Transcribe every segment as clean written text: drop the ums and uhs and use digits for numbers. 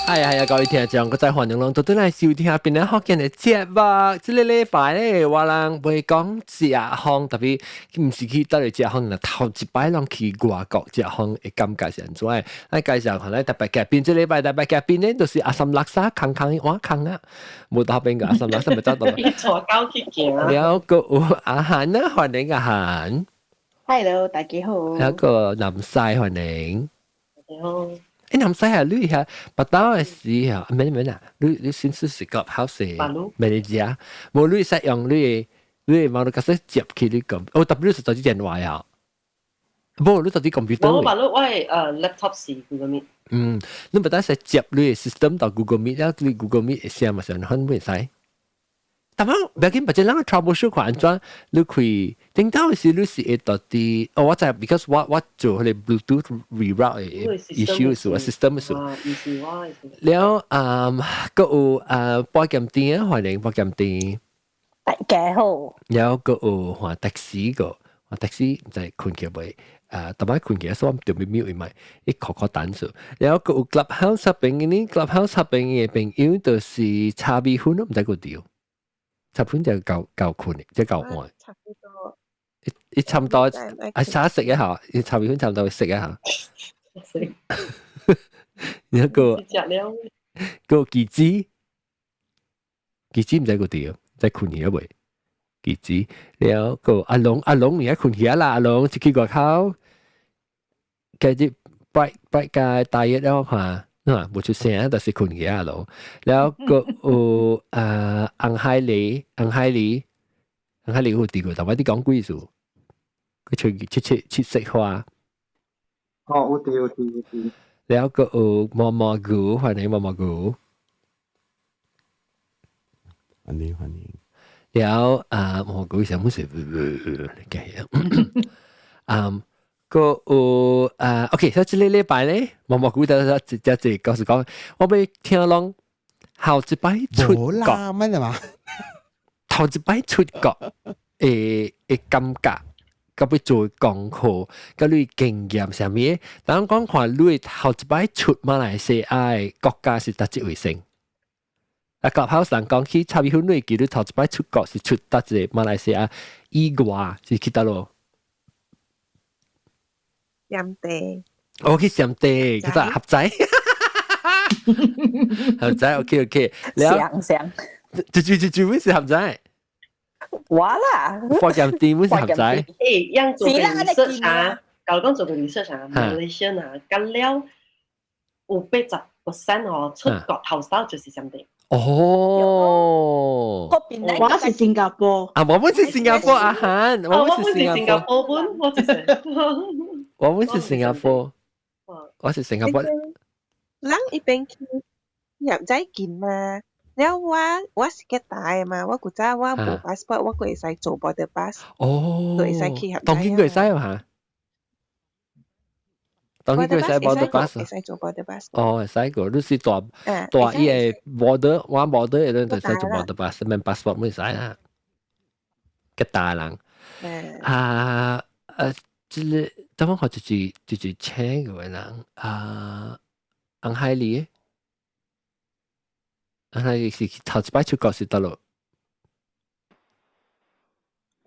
係啊係啊，各位聽眾，閣再歡迎攏倒轉來收聽檳榔福建的節目。這個禮拜咧，我人袂講食風，特別毋是去佗位食風，若頭一擺攏去外國食風的感覺是按怎的？咱介紹看咱特別嘉賓，這禮拜特別嘉賓咧，就是阿三垃圾空空的碗空啊，無頭邊個阿三垃圾咪走到。坐高去行。了閣有阿韓啊，歡迎阿韓。 Hello，大家好。有個南西歡迎。大家好。誒，南西啊，你遐腹兜的時候，免免啊，你先是是 Clubhouse manager，無你使用你的網絡角色接去你講，哦，特別是佇電話啊，無你佇 computer。我嘛，我的laptop 是 Google Meet。嗯，你不單使接你的 system 到 Google Meet，了你 Google Meet 會聲嘛是很袂使。但係不要緊，別人 troubleshoot 看按怎，你開頂到時你是會到佇，哦，我知，because 我做彼個 Bluetooth reroute 的 issue 是我 system 是。了啊，閣有啊，保險店歡迎保險店。大家好。了閣有換 taxi 個，換 taxi 毋知困起未？啊，逐擺困起來，所以我著欲 mute 伊嘛，伊扣扣單數。了閣有 Clubhouse 邊呢，Clubhouse 邊的朋友就是茶米粉，毋知閣對。茶粉就夠夠困的，即夠換。差不多。伊差不多，啊，啥食一下，伊茶米粉差不多食一下。食。一個食了。個記子，記子毋知閣對，在困去未？記子了個阿龍，阿龍而家困起啦，阿龍一去外口，繼續拜拜個大約了看。啊，無出聲，但是困起阿龍。了閣有啊，紅海狸，紅海狸，紅海狸有佇過，但我你講幾次？佢出去七七七色花。哦，有佇有佇有佇。了閣有毛毛菇，歡迎毛毛菇。歡迎歡迎。了啊，毛毛菇想乜事？嘅，嗯。閣有啊，OK，所以這個禮拜咧，毛毛菇就就就就告訴講，我欲聽攏頭一擺出國，咩嚟嘛？頭一擺出國的感覺，佮欲做功課，佮你經驗啥物？當講看你頭一擺出馬來西亞的國家是佗一位先？啊，Clubhouse 人講起插米粉，你記得頭一擺出國是出佗一個馬來西亞以外是去佗落？暹地。我去暹地，叫做合仔，合仔，OK OK。想想，就就就就是合仔。我啦，福建店是合仔。誒，樣做個 research 啊，舊講做個 research 啊，馬來西亞咁了有80% 哦，出國頭手就是暹地。哦，我是新加坡。啊，我們是新加坡阿韓，我們是新加坡本，我就是。我們是新加坡，我是新加坡。人一邊去入仔見嘛，了我是吉大的嘛，我古早我無 passport，我閣會使做 border pass。哦，會使去合。當然會使嚇。當然會使 border pass。會使做 border pass。哦，會使個，你是蹛蹛伊个 border，我 border 的就使做 border pass，免 passport 袂使啦。吉大人。啊，這個等我看就是請個人啊，紅海里，紅海里是頭一擺出國是佗落？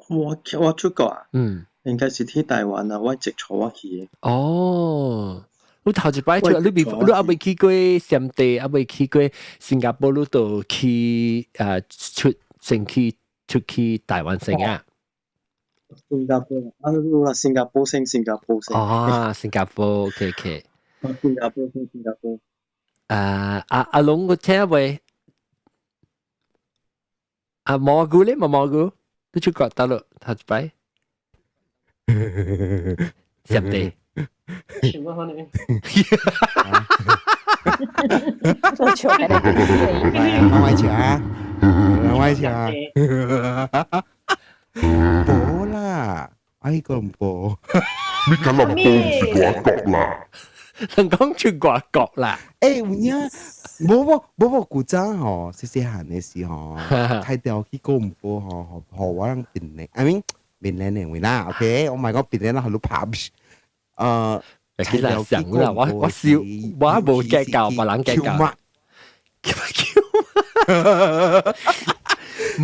我出國啊？嗯，應該是去台灣啊，我直坐我去的。哦，你頭一擺出，你未你猶未去過暹地，猶未去過新加坡，你就去啊出先去出去台灣先啊？新加坡啊，新加坡先，新加坡先。哦，新加坡，OK OK。新加坡先，新加坡。啊，阿阿龍個聽未？啊，蘑菇咧，冇蘑菇，你出國得咯，頭一擺。暹地。全部可能。做笑嘅你。慢慢食啊，慢慢食啊。無啦，哎個唔無。你吉隆坡是外國啦。人講出外國啦。欸，有影，無無無無，古早吼，細細漢的時候，開調去哥倫坡吼，予我人檳榔，I mean 檳榔的位啦，OK，我唔係講檳榔啦，予你拍，其實想啦，我我笑，我無計較，別人計較。叫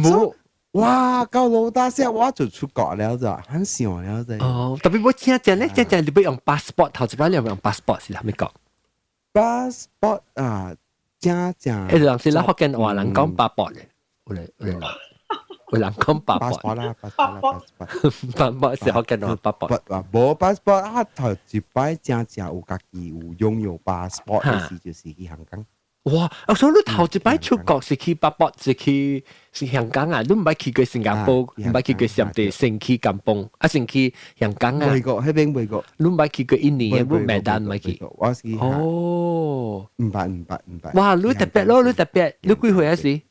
冇。哇！夠老大聲，我就出國了就，很想了就。哦，特別我聽講咧，講講你欲用 passport，頭一擺你用 passport 是啥物講？passport 啊，正正。誒，人是咱福建話人講 passport 嘅，有咧有咧，有人講 passport 啦，passport passport 是福建話 passport。無 passport 啊，頭一擺正正有家己有擁有 passport 嘅時，就是去香港。哇！我想你頭一擺出國是去巴博，是去是香港啊？你毋捌去過新加坡，毋捌去過暹地，先去甘榜，啊先去香港啊？未過，彼邊未過。你毋捌去過印尼，你馬丹毋捌去。我是哦，毋捌毋捌毋捌。哇！你特別咯，你特別，你幾歲啊時？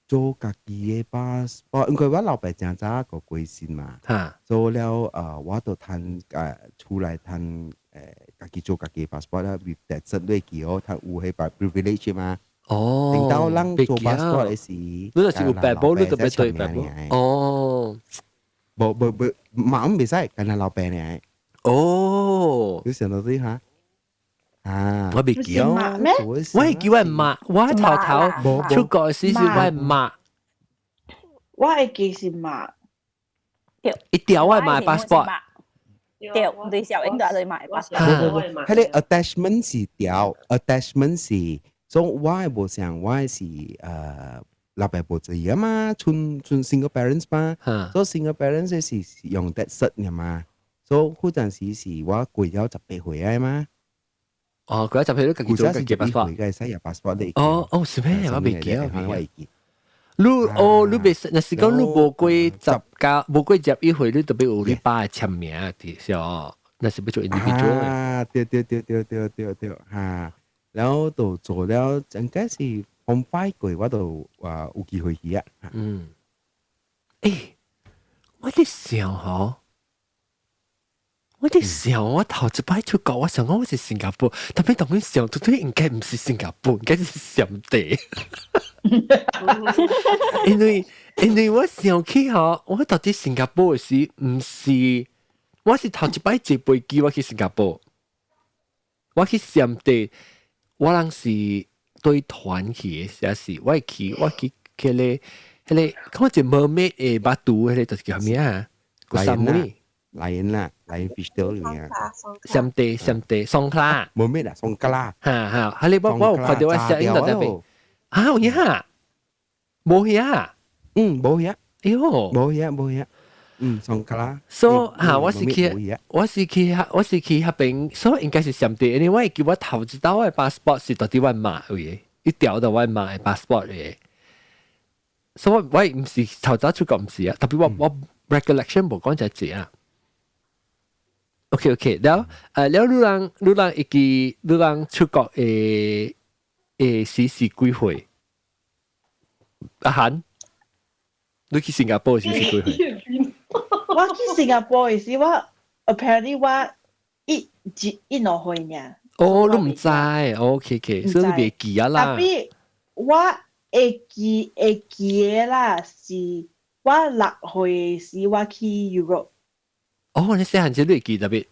做家己的 passport，因為我老爸誠早個過身嘛，做了我就趁出來趁家己做家己 passport 啦，with that 實類記哦，趁有彼個 privilege 嘛。哦，等到咱做 passport 的時，你就是有白簿，你特別對白簿。哦，無無無，嘛毋袂使，干焦老爸爾。哦，你想到這下？啊，我袂記哦，我會記我媽，我頭頭出國時是我媽。我會記是媽。一條我買 passport。對，對小英都係買 passport。彼个 attachment 是條，attachment 是，所以我的無像，我是老爸無做啊嘛，賰賰 single parents 嘛，所以 single parents 是用得實嘅嘛，所以嗰陣時是我過了18歲啊嘛。哦，過了18歲你家己做家己 passport。會使入 passport 你。哦哦，是咩？我袂記得。我會記。你哦，你袂，若是講你無過19，無過11歲，你特別有你爸的簽名佇是哦。那是欲做 individual。啊，對對對對對對對，哈，然後就做了，應該是 form five 過，我就話有機會去啊。嗯。欸，我佇想吼，我佇想我頭一擺出國，我想講我是新加坡，特別當阮想，到底應該毋是新加坡，應該是暹地。因為我想起吼，我到底新加坡的時，毋是，我是頭一擺坐飛機我去新加坡，我去暹地，我人是對團去的，也是我去我去彼个，看一 mermaid 的巴肚，彼个就是叫啥物啊？個啥物？來人啦，來人 fish 裡面。暹地暹地雙卡。冇咩啦，雙卡啦。哈哈，彼个我有看著我攝影在邊。啊，有影？無影？嗯，無影。哎喲，無影無影。嗯，雙卡啦。所以哈，我是去彼邊，所以應該是暹地，因為我會記我頭一道的 passport 是佇佇我媽位，伊調到我媽的 passport 的。所以我我毋是頭早出國毋是啊，特別我 recollection 無講這濟啊。OK OK，了了，你人會記你人出國的時是幾歲？阿韓，你去新加坡時是幾歲？我去新加坡的時，我 apparently 我一一一兩歲爾。哦，你毋知，OK OK，所以你袂記啊啦。特別我會記的啦，是我6歲時我去 Europe。哦，你細漢時你會記特別？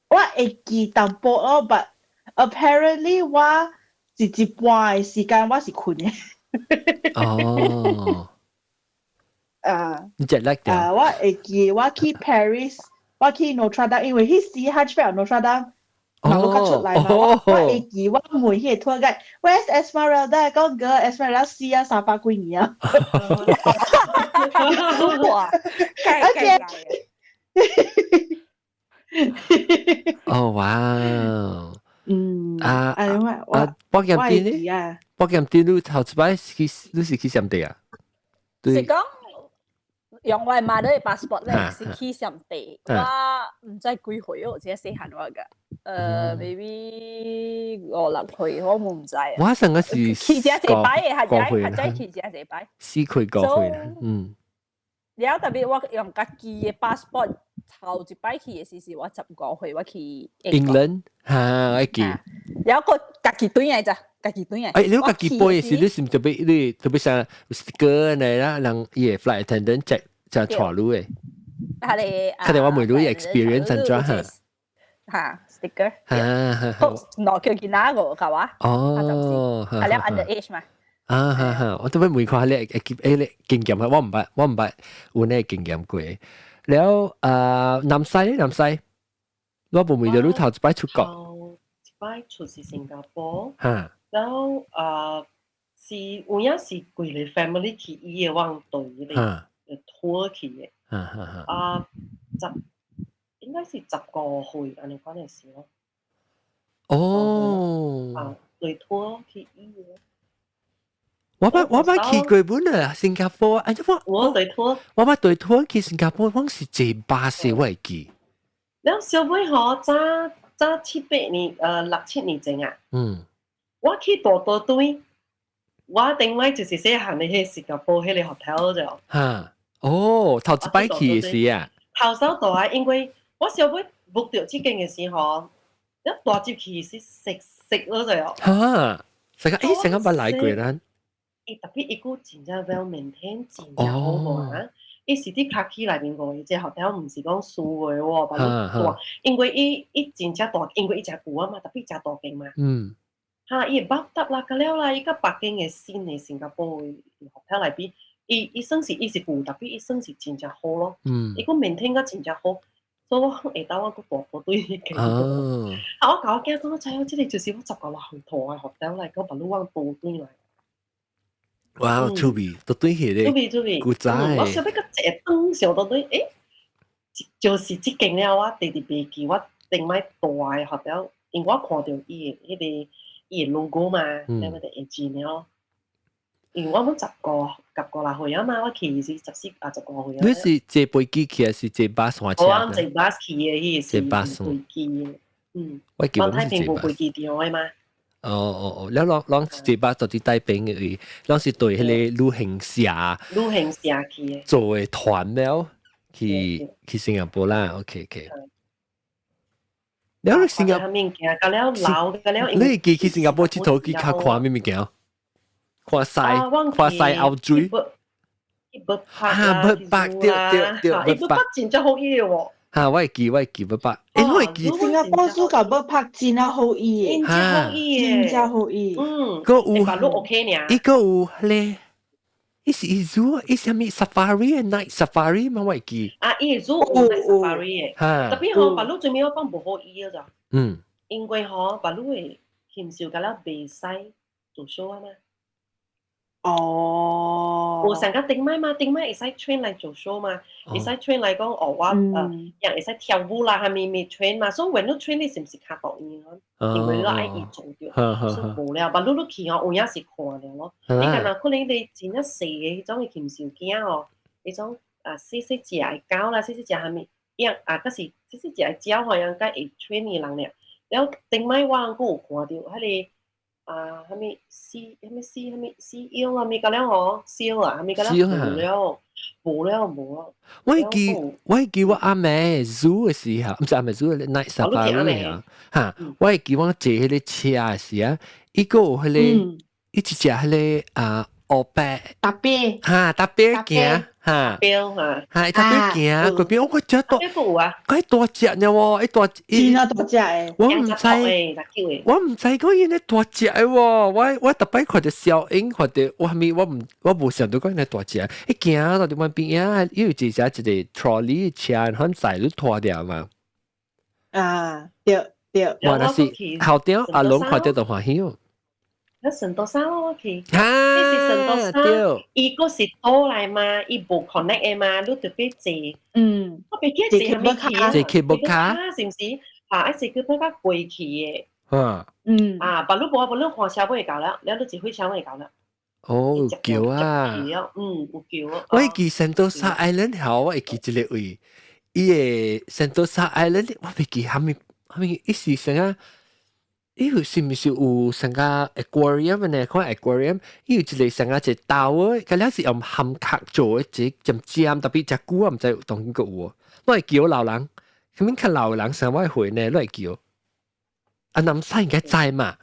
我會記淡薄咯，but apparently 我是一半的時間我是睏的。哦。啊。你 jet lag 啊，我會記我去 Paris，我去 Notre Dame，因為彼時 Hunchback Notre Dame 嘛閣較出來嘛。我會記我問彼個 tour guide，Where's Esmeralda？講個 Esmeralda 死啊300幾年啊。哇！計計哦哇！嗯啊啊啊！保險店呢？保險店你頭一擺去，你是去啥地啊？是講用我媽的 passport 咧，是去暹地。我毋知幾歲哦，這細漢我個。Maybe 五六歲，我毋知。我上個是去這一擺的，還在去這一擺。4歲5歲，嗯。了特別我用家己的 passport 頭一擺去的時是我15歲，我去英倫哈，會記。了個家己轉來咋？家己轉來。欸，你家己飛的時，你是毋特別你特別像 sticker 呢啦，人伊個 flight attendant check 就帶你的。係較濟我問你 experience 按怎哈？嚇 sticker。好，攞叫見哪個係嘛？哦，係咧 underage 嘛。啊哈哈！我都要問看你會你經驗，我毋捌有呢經驗過。了南西南西，我無問到你頭一擺出國。頭一擺出是新加坡。嚇。然後是有影是規個 family 去伊的往對咧，拖去的。啊，應該是15歲按呢款的時咯。哦。啊，對拖去伊的。我捌去過本啊，新加坡，哎我我對拖，我捌對拖去新加坡，我是坐巴士我會記。了小尾吼，早早七八年，六七年前啊。我去大多堆，我頂擺就是細漢的彼新加坡彼個 hotel 就。哈，哦，頭一擺去的時啊。頭首大啊，因為我小尾 book 著這間的時候，一大入去是食食了就。哈，成個欸，成個捌來過啦。伊特別伊閣真正 well maintain，真正好無啊！伊是佇卡區內面個，伊這 hotel 毋是講私的喎，別大，因為伊真正大，因為伊誠舊啊嘛，特別誠大間嘛。哈，伊 bathtub 啦，個了啦，伊佮別間的新的新加坡的 hotel 內比，伊算是伊是舊，特別伊算是真正好咯。伊閣 maintain 甲真正好，所以我下晝我閣大部隊去。啊！我共我囝講，我知影這個就是我十個外歲大的 hotel 來，佮別你往倒轉來。哇，趣味，都對起咧，趣味趣味，古早我想欲閣坐轉上倒轉，欸，就是這間了，我直直袂記，我頂擺大的 hotel，因為我看著伊的彼個伊的 logo 嘛，了我就會記了。因為我攏十個六歲啊嘛，我去是14啊15歲。你是坐飛機去還是坐巴士車？我坐巴士去的，彼個是飛機的。我記我太平無飛機場的嘛。哦哦哦，了攏坐巴士佇帶兵的位，攏是對彼個旅行社。旅行社去的。做的團了，去新加坡啦，OK OK。了新加坡物件，甲了老，甲了。你會記去新加坡𨑨迌去較看咩物件？看西，看西澳水。啊，Bird Park 對對對，Bird Park 真正好伊喎。哈，我會記 Bird Park，欸，我會記。新加坡 zoo 佮 Bird Park 真正好伊的，真正好伊真正好伊。閣有，別路 OK 爾。伊閣有咧，伊是伊 zoo，伊啥物 safari night safari 嘛，我會記。啊，伊 zoo 有 night safari 的，特別吼，別路最尾我講無好伊了咋。因為吼，別路的禽獸甲了袂使做 show 啊嘛。哦，有上個頂擺嘛，頂擺會使 train 來做 show 嘛，會使 train 來講哦，我人會使跳舞啦，蝦米米 train 嘛，所以when 你 train 你是毋是較大樣啊？因為你愛伊做著，所以無了。但你去哦，有影是看了咯。你敢若可能你真正細的彼種的禽獸囝哦，彼種啊細細隻的狗啦，細細隻蝦米，樣啊，閣是細細隻的鳥吼，樣較會 train 的人爾。了頂擺我閣有看著彼個。啊，蝦米 sea 蝦米 sea 蝦米 sea eel 啊，物個了吼，seal 啊，蝦米個了無了，無了無了。我會記我阿妹 zoo 的時候，毋是阿妹 zoo night safari 啊，哈，我會記我坐彼個車的時啊，伊閣有彼個，伊一隻彼個啊烏白，特別，哈，特別行，哈，哈，哈，特別行，嗰邊我覺得大，佢大隻呢喎，伊大，真啊大隻的，我毋知，我毋知講伊呢大隻的喎，我逐擺看著小鷹，看著我蝦米，我無想到講伊呢大隻，伊行到佇阮邊仔，伊有一隻一個 trolley 車，反載你拖掉嘛。啊，對對。我若是校長阿龍看著就歡喜哦。那聖多沙咯，我去，彼是聖多沙，伊閣是島來嘛，伊無 connect 的嘛，你著欲坐。我袂記得坐啥物去啊？坐 cable car 是毋是？啊，愛坐 cable car 過去的。啊，別你無，別你換車尾到了，了你坐火車尾到了。哦，有橋啊。嗯，有橋啊。我會記聖多沙 Island 好，我會記這個位。伊個聖多沙 Island，我袂記蝦米蝦米，伊是啥啊？伊有是毋是有成個 aquarium 呢？看 aquarium，伊有一個成個一個島的，佮了是用蚶殼做的，一個尖尖，特別誠久啊，毋知當今閣有無。我會叫老人，啥物較老的人啥我會會呢？我會叫。啊，南西應該知嘛？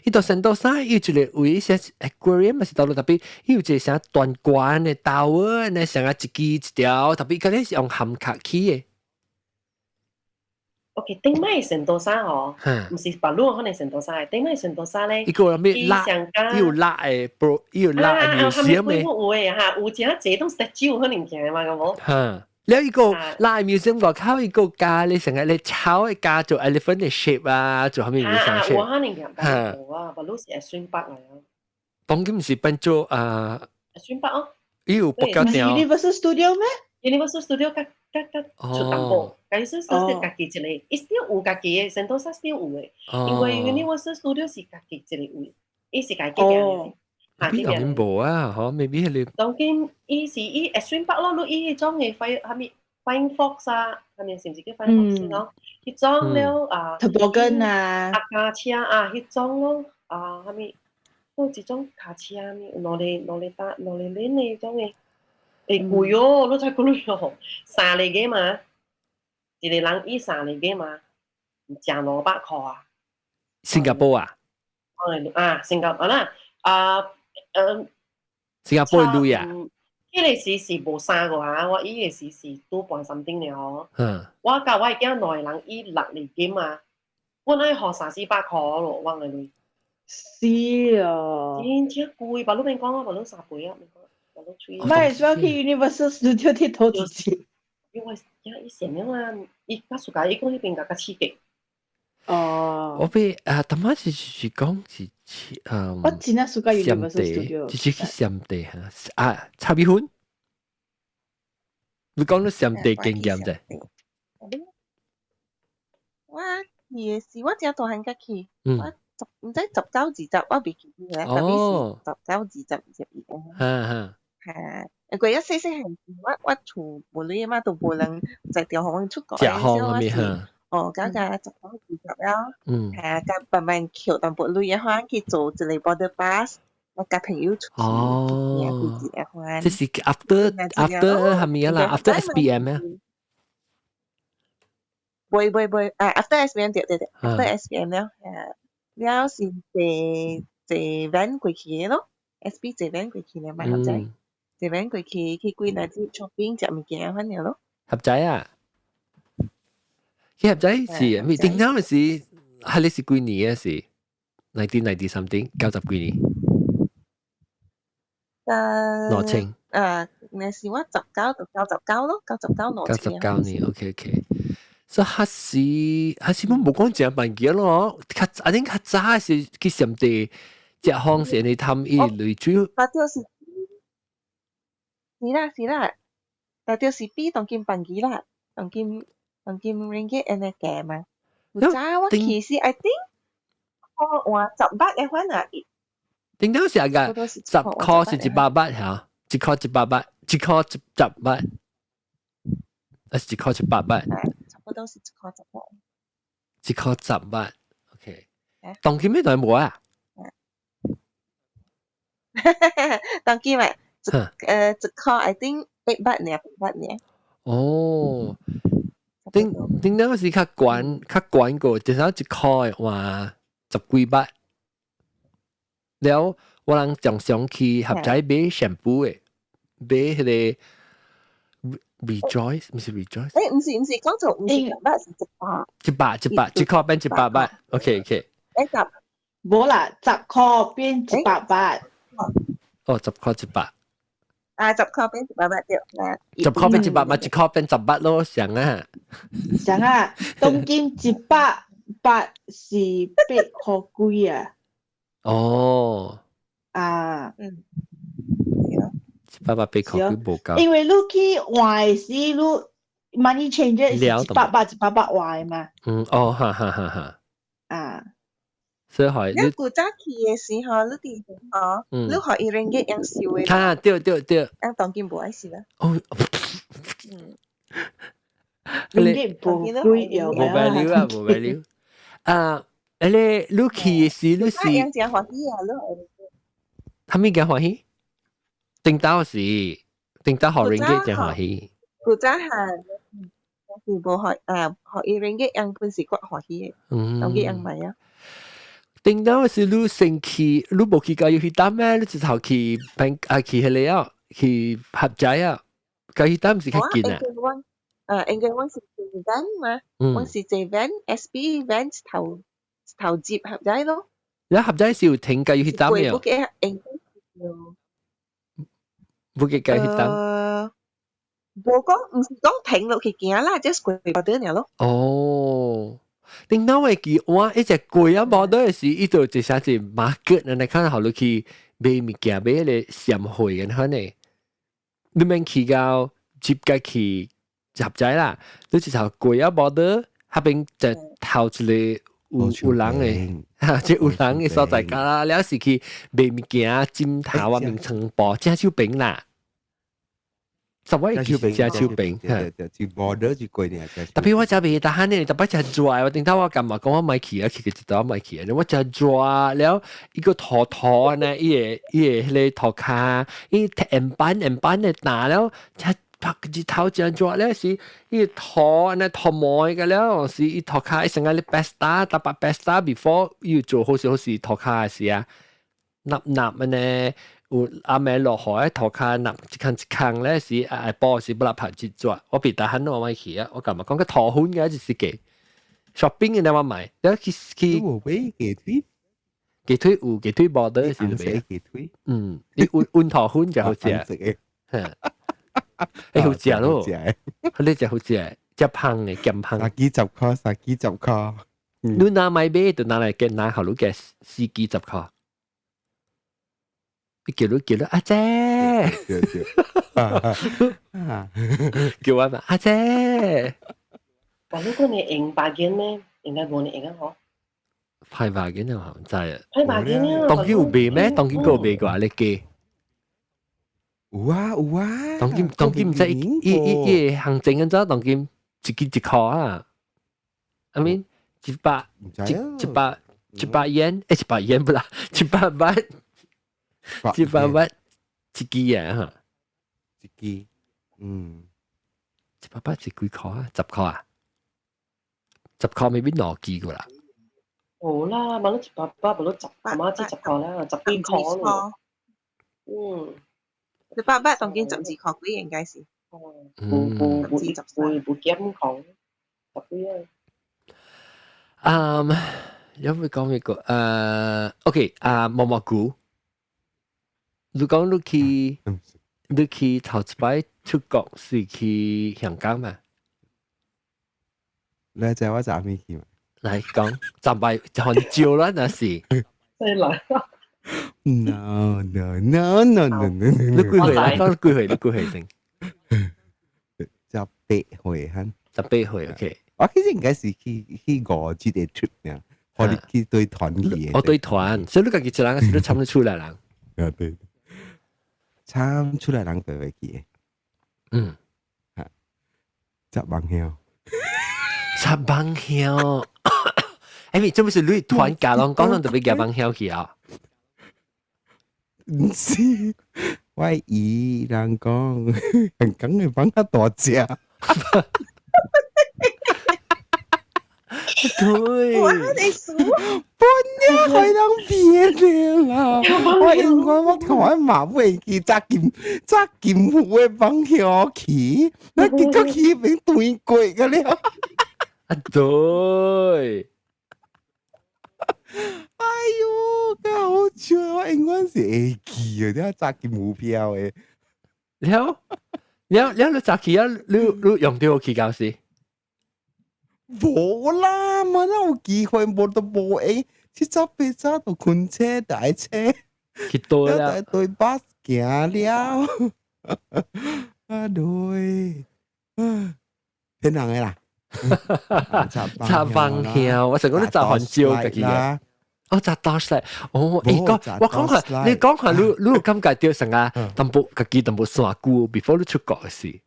伊到聖多沙，伊有一個位寫 aquarium，是倒落特別，伊有一個啥斷關的島呢，成個一支一條，特別佮了是用蚶殼起的。OK，頂擺聖淘沙哦，毋是別路可能聖淘沙嘅，頂擺聖淘沙咧，伊個咩辣，伊有辣嘅，bro，伊有辣嘅 museum 嘅。有嘅嚇，有真濟種 statue 可能見嘛，咁無？嚇，了伊個辣 museum 外口伊個加你成日你炒嘅加做 elephant 嘅 shape 啊，做後面有啥 shape？我可能見，無啊，別路是 Extreme Park 嚟啊。當今是變做啊？Extreme Park 哦。伊有博交定。Universal Studio 咩？Universal Studio 較較較出淡薄。Universal Studio 家己一個，伊 still 有家己嘅，聖淘沙 still 有嘅，因為 Universal Studio 是家己一個位，伊是家己嘅。啊，邊有無啊？嗬，maybe 係你。當今伊是伊 Extreme Park 咯，你伊迄種嘅 fire 啥物 Flying Fox 啊，啥物是毋是叫 Flying Fox 咯？彼種了啊，Toboggan 啊，啊卡車啊，彼種咯，啊啥物，有一種卡車物，兩個兩個搭兩個輪的種嘅，會貴哦，你知幾鐳哦？三個嘅嘛，一個人伊三個嘅嘛，成200箍啊！新加坡啊？啊，新加坡啦，啊，嗯，新加坡的鐳啊？彼個時是無三個啊，我伊個時是拄半 something 了吼。我佮我的囝兩個人伊6厘金啊，阮愛予三四百箍咯，我個鐳。是哦。真正貴，別你免講啊，別你三倍啊，免講，別你吹。唔係，我去 Universal Studio 鐵頭一次。因為驚伊啥物啊？伊較暑假伊講彼邊較較刺激。哦。我被啊，當媽是講是嗯。我真正暑假 Universal Studio。就是去暹地哈啊，炒米粉。你講你暹地經驗啫？我去的是我真大漢才去，我十毋知19、20，我未記得啦，特別是19、20、21。哈哈。嚇！因為一細細漢時，我厝無鐳嘛，都無人在調予阮出國，食風啥物哈？哦，甲甲19、20了，嚇，甲慢慢抾淡薄鐳的話，去做一個 border pass，我佮朋友出去，哦，幾日款。這是 after 係咪啊啦？After SPM 啊？袂袂袂，啊，after SPM 對對對，after SPM 了，啊，了是坐坐 van 過去的咯，SP 坐 van 過去了嘛，合仔，坐 van 過去去幾若日 shopping 食物件反正咯。合仔啊？去合仔是咪？頂頭是係你是幾年啊？是 1990 something 90幾年？2000。啊，那是我19到99咯，99 2000。99年，OK OK。所以彼時彼時我無講誠辦記咯，較啊恁較早是去暹地食風是你貪伊淚水。啊，就是，是啦是啦，但就是比當今辦記啦，當今當今 ringgit 按呢價嘛。有早我去是 I think 我換10 baht 的款啊。頂頭是個10箍是100 baht 嚇，1箍100 baht，1箍10 baht，還是1箍100 baht？差不多是1箍10 baht。1箍10 baht，OK。當今咩台無啊？當今咪，1箍 I think 8 baht 爾，8 baht 爾。哦，頂頂頭是較懸較懸過，至少1箍的話10幾 baht。了，我人常常去合仔買 shampoo 的，買彼個 Rejoice，毋是 Rejoice。欸，毋是毋是，講做毋是10 baht 是100。100 100，1箍變100 baht，OK OK。欸十，無啦，10箍變100 baht。哦，10箍100。啊，10箍變100 baht 對， 10箍變100嘛，1箍變10 baht 咯，上啊。上啊，當今100 baht 是8箍幾啊。哦。啊。嗯。100 baht 8箍幾無夠。因為你去換的時，你 money changer 是100 baht 100 baht 換的嘛。嗯，哦，哈哈哈哈。啊。所以係你古早去的時候，你佇吼，你予伊 ringgit 用收的。啊，對對對。啊，當今無愛收啦。哦。嗯。 ringgit 無貴用。無 value 啊，無 value。啊，誒你你去的時，你是。用誠歡喜啊，你。啥物驚歡喜？頂頭是頂頭予 ringgit 誠歡喜。古早係是無予啊，予伊 ringgit 用本是較歡喜的。當今用買啊。頂頭是你先去，你無去教育去擔咩？你直頭去平啊去彼個啊，去合仔啊，教育擔是較近啊。啊，應該我是坐 van 嘛，我是坐 van SP van 頭頭接合仔咯。你合仔是有停計要去擔嘅？不記應該不記計去擔。無講，唔是講停落去行啦，just 過 border 爾咯。哦，頂當會記我一隻過啊 border 時，伊就一啥子 market，你看好落去買物件，買迄個閃貨嘅可能，你免去到接個去合仔啦，你一頭過啊 border，彼邊就頭一個有人嘅，哈，這有人嘅所在啦，了是去買物件，枕頭啊、眠床布、正手餅啦。十位其實食手餅，對對，就 border 就過呢。特別我食袂得閒呢，特別食熱，我頂頭我感覺講我買去啊，去個一道買去啊，我食熱了，伊個塗塗呢，伊個伊個彼個塗跤，伊鉛板鉛板的打了，食拍日頭真熱了是，伊塗呢塗毛個了，是伊塗跤，伊成個咧 pasta，特別 pasta before 伊做好時好時塗跤時啊，納納呢。有暗暝落雨，塗跤納一空一空咧，是下晡時不啦拍一轉，我別得閒我買去啊，我感覺講個塗粉嘅就是個 shopping 嘅我買，了去去。有買雞腿，雞腿有雞腿無得是咩？雞腿，嗯，你溫溫塗粉就好食，欸好食咯，你食好食，食芳的鹹芳。三支十箍，三支十箍。你若買買就拿來給拿好，你給四支十箍。你叫你叫你阿姐，叫我嘛阿姐。但如果你用 bargain 呢，應該無你用啊嗬。派 bargain 啊，唔知啊。派 bargain 啊。當今有賣咩？當今閣有賣過你記。有啊有啊。當今當今唔知伊伊伊行情安怎？當今一支一箍啊。I mean 一百一一百一百 yen，欸一百 yen 不啦，100 baht。100 baht 一支啊，哈！一支，嗯，100 baht 是幾箍啊？10箍啊？10箍咪變兩支個啦。冇啦，買咗100 baht，冇咗十，買咗10箍啦，十幾箍咯。嗯，100 baht 當今12箍幾應該是。哦，無無無無無減講，十幾啊。嗯，有冇講一個？OK 啊，毛毛菇。你講你去，你去頭一擺出國是去香港嘛？你知我咋咪去嘛？來講，暫擺很少啦，那是。真來。 No no no no no no！你幾歲啦？講幾歲？你幾歲先？18歲哈。18歲，OK。我其實應該是去去五日的 trip 呢，我哋去對團去。我對團，所以你家己一人，是你參你厝內人？啊對。參出來人就會記。嗯，嚇，執網曉，執網曉。哎，這不是你團家攏講攏特別夾網曉去啊？毋是，我姨人講，香港的網較大隻。對，我你數，半夜去人變了啦！我因為我台灣嘛會去紮金紮金湖的網曉去，那結果去變斷過個了。啊對，哎喲，真好笑！我永遠是會記的，你紮金湖票的。了了了，你紮去啊？你你用到去到時？無啦，嘛哪有機會，無都無閒。七早八早就困車大車，去倒啦，對巴行了。啊對，騙人的啦。插方向，我成講你紮番椒家己嘅。哦，紮刀嚟，哦，欸講我講下，你講下，你你有感覺到成個淡薄家己淡薄山久，before 你出國時。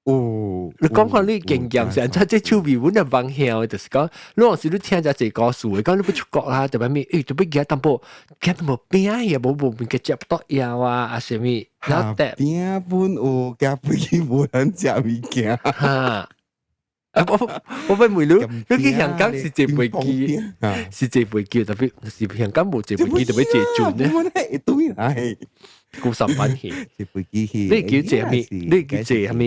哦，你講看你經驗是按怎？這手尾阮的方向，就是講，你有時你聽遮濟故事，講你欲出國啦，特別咩？欸，特別驚淡薄，驚淡薄餅也無無物件食不到藥啊，啊啥物？然後餅本有，驚飛機無人食物件。哈！我我欲問你，你去香港是坐飛機，是坐飛機，特別是香港無坐飛機，特別坐船呢？會對來，古十班去，坐飛機去。你叫坐啥物？你叫坐啥物？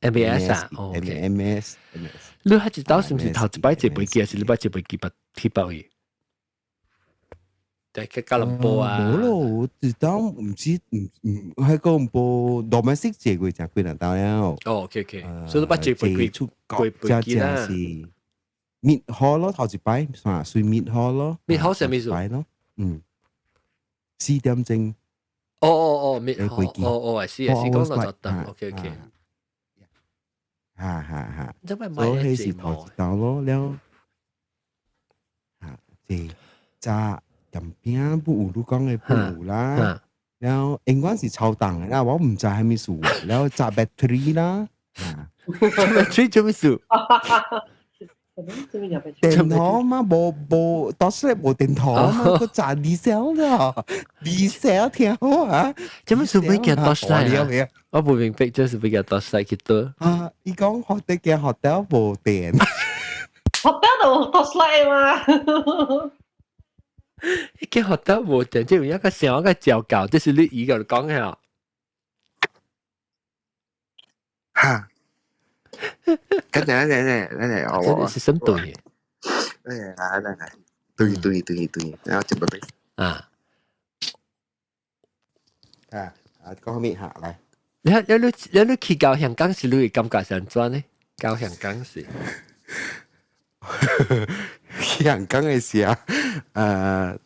MAS 啊，MAS MAS。你係一道是唔是頭一擺坐飛機，還是你擺坐飛機捌去北去？對，去吉隆坡啊。冇咯，我一當唔知唔唔喺吉隆坡，domestic 坐過真幾兩道了。哦，OK OK，所以你捌坐飛機出過飛機啦。是滅河咯，頭一擺算算滅河咯。滅河係咩意思？咯，嗯，4點鐘。哦哦哦，滅河，哦哦，係是講到就得，OK OK。哈哈哈！所以是頭一道咯，了，嚇，這炸鹹餅不有你講的不有啦，了永遠是超重的啦，我唔知係咩事，了炸 battery 啦， battery 做咩事？電筒嘛，無無，當時無電筒嘛，閣炸 diesel 了，diesel 聽好啊！做咩事欲叫 torchlight 啊？我不明白，這是欲叫 torchlight 去倒。啊！伊講學得間 hotel 無電，hotel 就有 torchlight 嘛。一間 hotel 無電，這有一個像一個照教，這是你伊個講嘅。嚇！跟住咧，咧咧咧，我是什麼對？誒，來來來，對對對對，然後接落嚟。啊啊啊！講咩嚇來？你你你你去到香港時，你會感覺是按怎呢？到香港時，香港嘅時啊，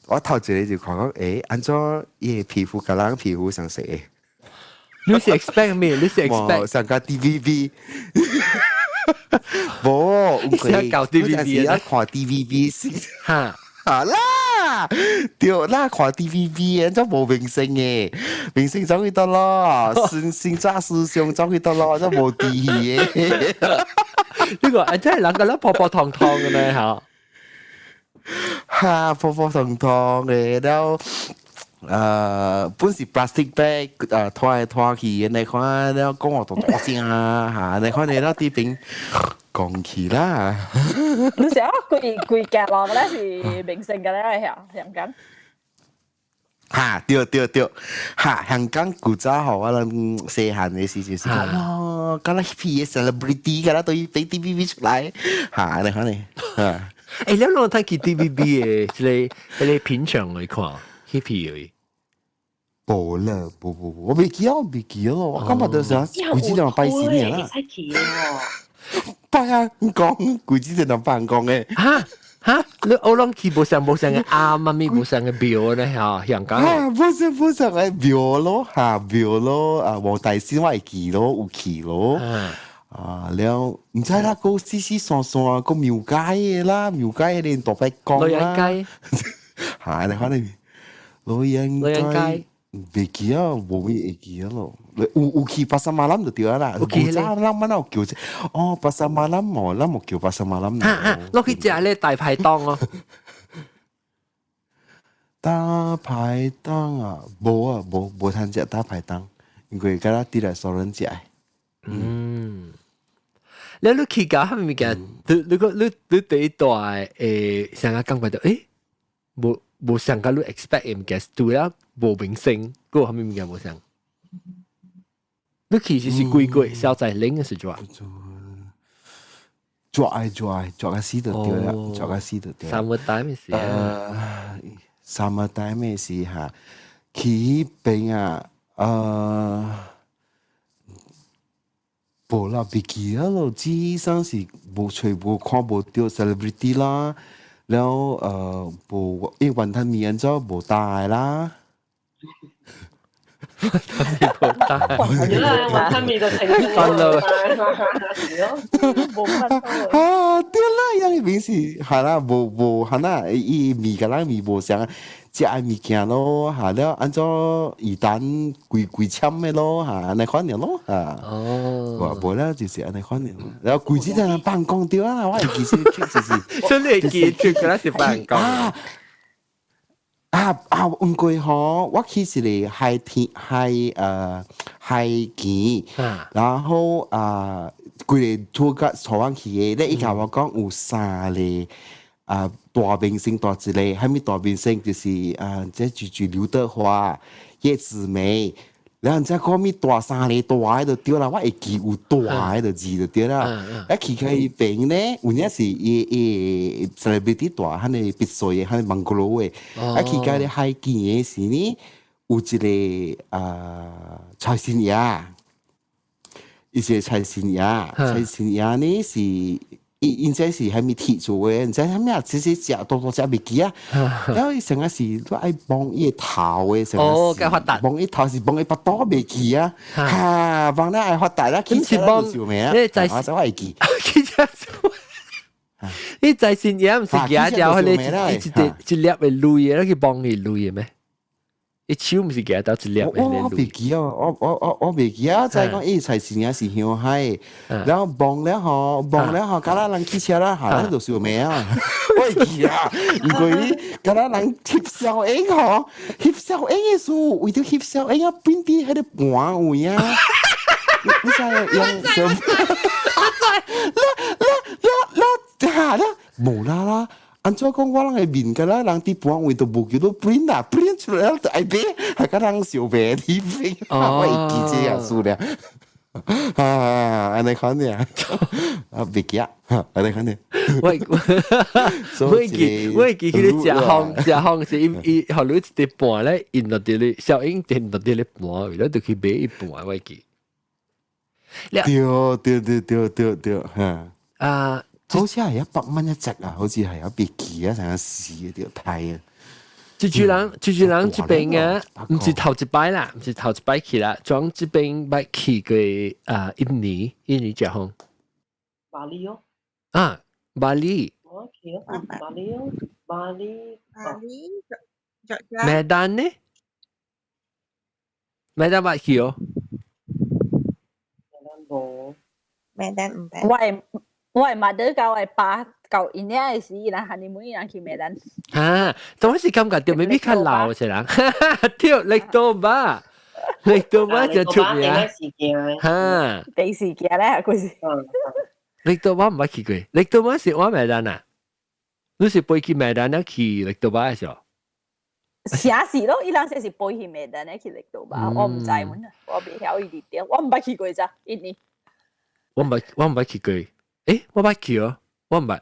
我頭一個就看講，誒，按怎伊個皮膚佮人皮膚相似？你是 expect 咩？你是 expect 上個 TVB？無，你是搞 TVB 啊？看 TVB 先，嚇嚇啦，對啦，看 TVB 按怎無明星嘅，明星走去佗咯，新新紮師兄走去佗咯，怎無佇嘅？呢個啊，真係人個咧破破燙燙嘅呢嚇，嚇破破燙燙嘅，然後。本是 plastic bag，拖來拖去，你看了講話大大聲啊，嚇！你看你那啲邊講起啦。你成日規規夾落嘅咧是明星嘅咧係香港。嚇對對對，嚇香港古早吼，我諗細漢嘅時就是講哇，敢若彼個 celebrity，敢若對俾 TVB 出來，嚇你看你，嚇。誒，你攏睇去 TVB 嘅，這個這個片場來看，彼嘅。無啦，無無無，我未記啊，未記咯，我感覺就是規子就拜神嘅啦。拜啊！你講規子就當辦公嘅。嚇嚇，你我攏去無相無相嘅庵啊，咪無相嘅廟咧嚇，香港。啊，無相無相嘅廟咯，嚇廟咯，啊黃大仙我會記咯，有去咯。啊了，唔知啦，個四四散散個廟街嘅啦，廟街嘅大伯公啦。女人街。嚇，你看你女人街。袂記啊，無咩會記啊咯。有有去 pasar malam 就對啦。有去咧。咱乜有叫哦，pasar malam 哦，咱無叫 pasar malam。嚇嚇，落去食咧大排檔哦。大排檔啊，無啊，無無通食大排檔，因為敢若佇來蘇人食。嗯。你你去到蝦米物件？你你個你你第一大誒，上個感覺到誒，無。無相佮你 expect 嘅物件，除了無明星，閣有蝦米物件無相？你其實是幾個小在領嘅時陣？抓愛抓愛抓個死就對啦，抓個死就對。 Summer time 時啊，summer time 時嚇，去彼邊啊，無啦，袂記啊咯，只算是無揣無看無著 celebrity 啦。了無伊雲吞麵按怎無大的啦，雲吞麵無大，雲吞麵就成分咯，無分啊對啦，伊個名是係啦，無無係啦，伊麵佮咱麵無相，食的物件咯，嚇了按怎魚蛋規規簽的咯，嚇按呢款爾咯，嚇。哦，無啦，就是按呢款爾。然後規子在辦公對啊，我會記這就是。所以你會記住，敢若是辦公。啊啊啊！毋過吼，我去一個海天海海墘，然後啊，規個 tour guide 帶阮去的，咧伊共我講有三個啊大明星大一個，啥物大明星就是啊，這就是劉德華、葉子楣、然後唔知講咩大三個大喺度對啦，我會記有大喺度字就對啦。一去佢邊咧，有影是伊伊 celebrity 大，彼個別墅的，彼個 bungalow 的。一去到咧海景的時呢，有一個啊財神爺，伊是財神爺，財神爺呢是。伊因這是蝦米鐵做的，毋知蝦米啊，其實食多多食袂記啊。然後伊成日是都愛摸伊個頭的，成日哦，該發達，摸伊頭是摸伊腹肚袂記啊。哈，摸了愛發達啦，其實摸你在我會記。其實你財神爺毋是舉條彼個一一粒的鐳的，去摸伊鐳的咩？伊手毋是舉到一粒的我我袂記啊，我我我我袂記啊，就係講伊財神爺是向海，然後望了吼，望了吼，敢若人去車啦，下咱就燒命啊！我會記啊，因為你敢若人翕相影吼，翕相影的時候，為著翕相影啊，變佇彼個盤位啊，你知用什麼？啦啦啦啦啦啦，無啦啦。按怎講我人的面敢若人佇盤位都無叫做 print 啦，print 出來就愛買，還敢人小白佇飛，我會記這樣事了。啊，按呢款爾，啊，袂記啊，按呢款爾。我我記我記彼個食風食風是伊伊予你一個盤咧，印落佇咧小英印落佇咧盤位，你就去買一盤我記。對對對對對對，嚇。啊！好似係100蚊一隻啊，好似係有別記啊，成日試啊，條睇啊。蜘蛛人，蜘蛛人這邊啊，毋是頭一擺啦，毋是頭一擺去啦，裝這邊捌去過啊，印尼，印尼食風。巴厘哦。啊，巴厘。我去哦，巴厘哦，巴厘。巴厘。麥丹呢？麥丹捌去哦。麥丹無。麥丹毋捌。我我的 mother 佮我爸舊印尼的時，伊人 honeymoon 伊人去麥丹。啊，當時感覺著 maybe 較老一人，對，力多巴，力多巴就出名。哈，電視劇咧，佢是。力多巴毋捌去過，力多巴是往麥丹啊？你是飛去麥丹啊？去力多巴的時候？寫是咯，伊人說是飛去麥丹去力多巴，我毋知阮啊，我袂曉伊佇點，我毋捌去過咋，印尼。我毋捌，我毋捌去過。誒，我捌去哦，我毋捌，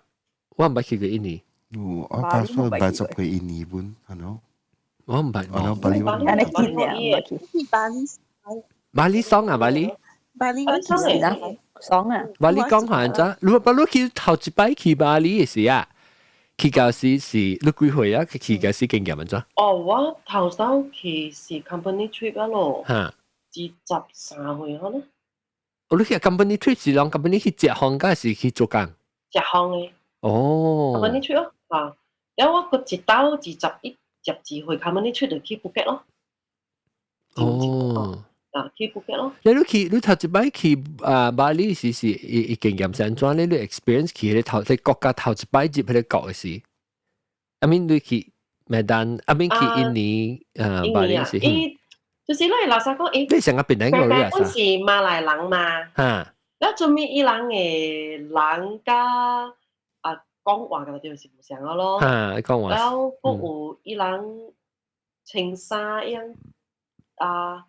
我毋捌去過印尼。我打算捌十過印尼本，係咯。我毋捌，我巴厘，巴厘，巴厘，巴厘爽啊，巴厘。巴厘我爽啊，爽啊！巴厘講下咋？如果你去頭一擺去巴厘的時啊，去到時是你幾歲啊？去到時經驗按怎？哦，我頭先去是 company trip 啊咯，嚇， 23歲可能。哦，你去 company trip 是人 company 去食飯，還是去做工？食飯的。哦。 company trip 咯，啊，然後我閣一到21、22歲 company trip 就去布吉咯。哦。啊，去布吉咯。你去你頭一擺去啊巴厘時是伊伊經驗是按怎？你你 experience 去彼個頭，個國家頭一擺入彼個國的時，I mean 你去麥丹，I mean 去印尼啊巴厘時。伊就是咧，老實講，伊你成個變兩個白本是馬來人嘛，嚇，了做咩伊人的人佮啊講話個就是無相個咯，嚇，講話，了閣有伊人穿衫伊樣啊，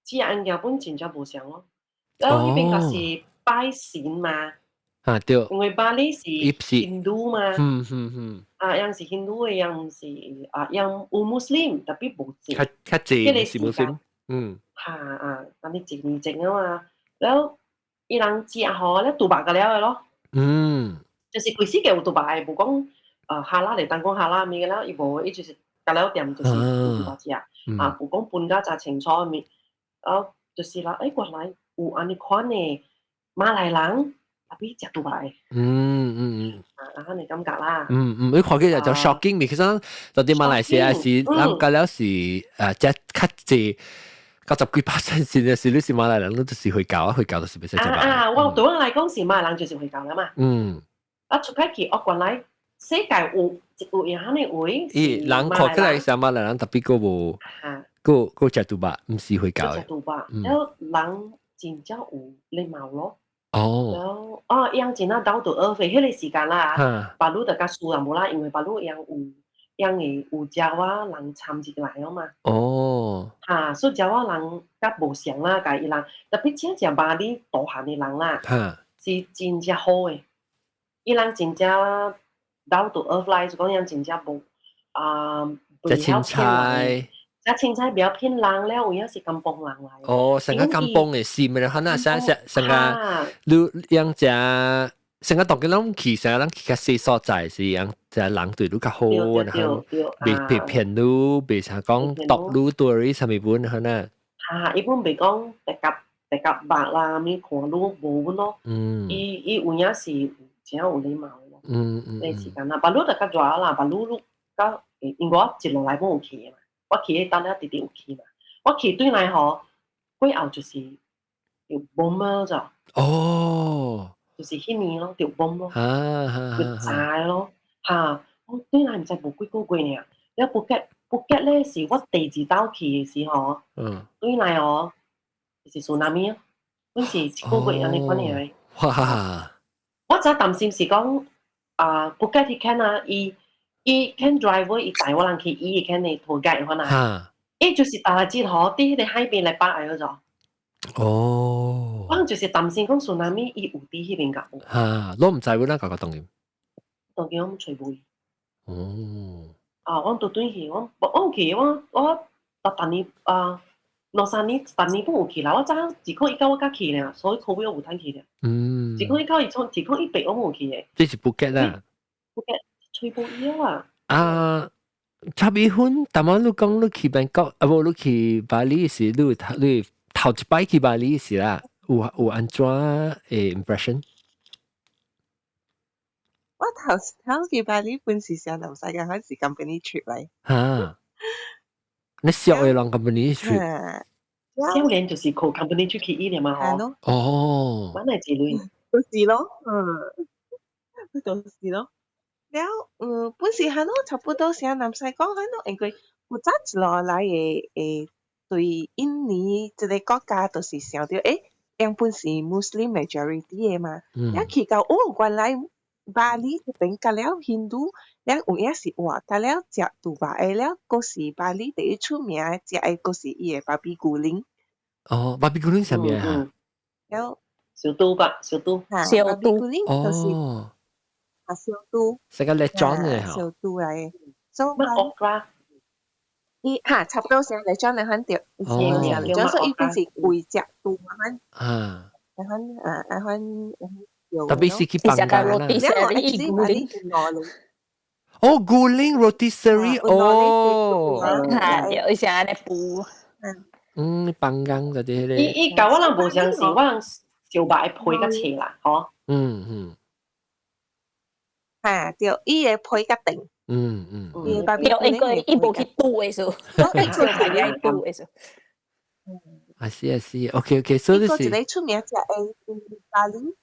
食物件本真正無相咯，了彼邊閣是拜神嘛，啊對，因為巴厘是印度嘛，啊，樣是印度的，樣毋是啊，樣有穆斯林，特別無濟，較較濟是穆斯林。嗯，嚇啊，按呢靜靜啊嘛，了伊人食吼，了豬肉個了的咯，就是規世界有豬肉的，無講哈拉會當講哈拉物個了，伊無，伊就是食了店就是有豬肉食，啊，無講分甲誠清楚物，啊，就是啦，欸，原來有按呢款的馬來人，特別食豬肉的，啊，按呢感覺啦，嗯嗯，你看起來就 shocking，其實到佇馬來西亞是，咱個了是食較濟。90幾%是是你是馬來人，你就是回教啊，回教就是袂使食肉。啊，我對我來講是馬來人就是回教啦嘛。啊，出開去，我原來世界有有樣的位。伊人看起來是馬來人，特別閣無，閣閣食豬肉，毋是回教的。食豬肉，了人真正有禮貌咯。哦。了哦，伊人真正兜倒學費，彼個時間啦，巴魯就較輸人無啦，因為巴魯伊人有因為有爪哇人參入來啊嘛。哦。嚇，所以爪哇人較無相啦，共伊人特別真正峇里大漢的人啦，是真正好的。伊人真正 down to earth 來，就講人真正無啊，袂曉騙人。遮凊彩袂曉騙人了，有影是甘榜人來。哦，成個甘榜的是咪？可能成成成個你樣只成個當佢攏去，成個人去較細所在是樣，隻人對你較好，然後袂被騙你，袂啥講毒你對啥物本可能。哈，伊本袂講特夾特夾白啦，物看你無本咯。伊伊有影是真有禮貌咯。那時間啦，巴魯就較熱啦，巴魯你較因為我一路來攏有去嘛。我去彼當了直直有去嘛，我去對來吼，過後就是有 bomb 咗。哦，就是彼年咯，著 bomb 咯，就炸咯，嚇！我對來毋知無幾個月爾，了布吉布吉咧是我第二道去的時候，對來哦，就是 tsunami 啊，阮是一個月按呢款爾。哇！我早擔心是講啊，布吉彼間啊，伊。伊肯 driver 伊帶我人去，伊會肯的 tour guide 可能，伊就是搭來節吼，佇彼个海邊來放來咗。哦，我就是擔心講 tsunami 伊有佇彼邊甲無。哈，攏毋知阮那個當今。當今我揣無伊。哦。啊，我都轉去，我我去，我我逐年啊，兩三年，逐年本有去啦。我早2019我才去爾，所以 COVID 我無通去爾。2019伊從2018我無去的。這是布吉啦。布吉。揣無伊啊！啊，差比分，但係你講你去曼谷，啊無你去峇里時，你你頭一擺去峇里時啦，有有按怎的 impression？我頭頭去峇里本是上南世界開始 company trip 來。哈，你小的人 company trip？少年就是靠 company 出去伊了嘛，嗬。哦。我係一類。就是咯，嗯，就是咯。了，嗯，本時係咯，差不多上南西講係咯，因為古早一路來的會對印尼這个國家就是想著，欸，𪜶本是 Muslim majority 的嘛，了去到哦，原來峇里這邊佮了印度，了有影是活，佮了食豬肉的了，閣是峇里第一出名的食的，閣是伊的 babi guling。哦，babi guling 啥物啊？了燒豬吧，燒豬，燒豬，就是哦。啊，燒豬，食個辣醬的吼，燒豬來的，所以乜 okra？伊哈差不多成辣醬來款對，哦，辣醬所以伊本是規隻豬款，啊，來款啊，來款特別是去放假啦。 rotisserie 哦，guling rotisserie 哦，係，伊是按呢煮。嗯，放工就啲咧。伊伊舊我人無相信，我人燒肉的皮較脆啦，嗬。嗯嗯。哈，對，伊的皮較長。伊的對，因為伊無去煮的時候，燒肉愛煮的時候。啊是啊是，OK OK，所以是。伊個一个出名食的峇里，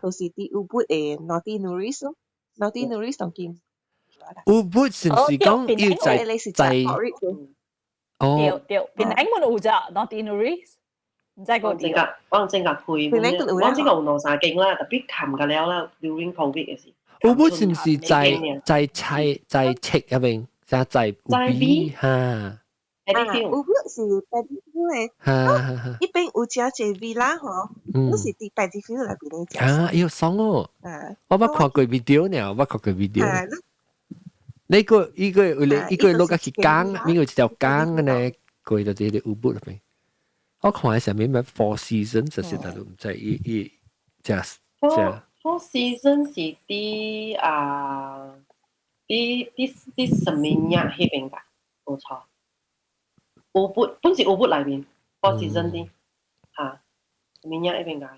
就是佇烏布的 Naughty Nuris 咯，Naughty Nuris 當今。烏布是毋是講伊在在？哦。對對，檳城本有隻 Naughty Nuris，毋知個正個，我正個開，我正個有兩三間啦，特別冚個了啦，during COVID 的時。烏布是毋是在在菜在切入邊，在在烏比哈？啊，烏布是 paddy field 的，彼邊有食一個 villa 吼，都是佇 paddy field 內邊咧食。啊，哎喲爽哦！我捌看過 video 呢，我捌看過 video。你個伊個有咧，伊個落個去江，邊個一條江嘅呢？過到這個烏布入邊。我看上面咩 Four Seasons 就是但都毋知伊伊食食。 Four Seasons 是佇啊，佇佇佇什麼嘢彼邊㗎？無錯。烏布本是烏布內面，Four Seasons 啲嚇，什麼嘢彼邊㗎？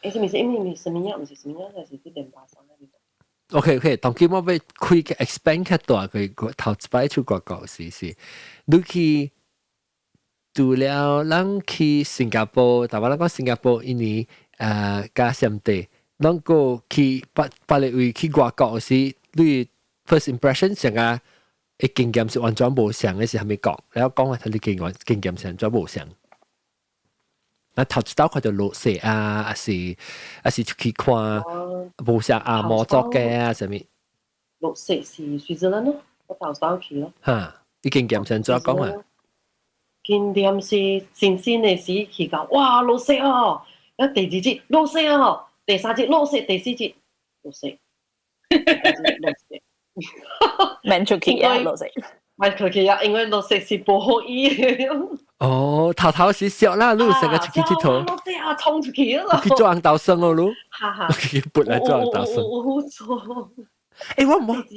欸，是毋是因為什麼嘢？毋是什麼嘢，就是佇連巴山那邊。 OK OK，當今我欲開個 expand 較大，佢頭一擺出國國時是，你去除了咱去新加坡，但我咱講新加坡印尼佮暹地，咱閣去別別个位去外國時，你 first impression 上啊，的經驗是完全無相的是啥物國？然後講下佢經驗經驗是完全無相。那頭一道看著落雪啊，還是還是出去看無啥阿摩做嘅啊，啥物？落雪是瑞士人咯。我頭先去咯。嚇，你經驗上怎講啊？經驗是新鮮的時去到，哇，落雪哦！啊，第二日落雪哦，第三日落雪，第四日落雪，落雪。免出去啊，落雪。免出去啊，因為落雪是無好意。哦，頭頭是笑啦，你成個出去𨑨迌。落雪啊，衝出去咯！去做紅豆酸咯，你。哈哈。去撥來做紅豆酸。我做。欸，我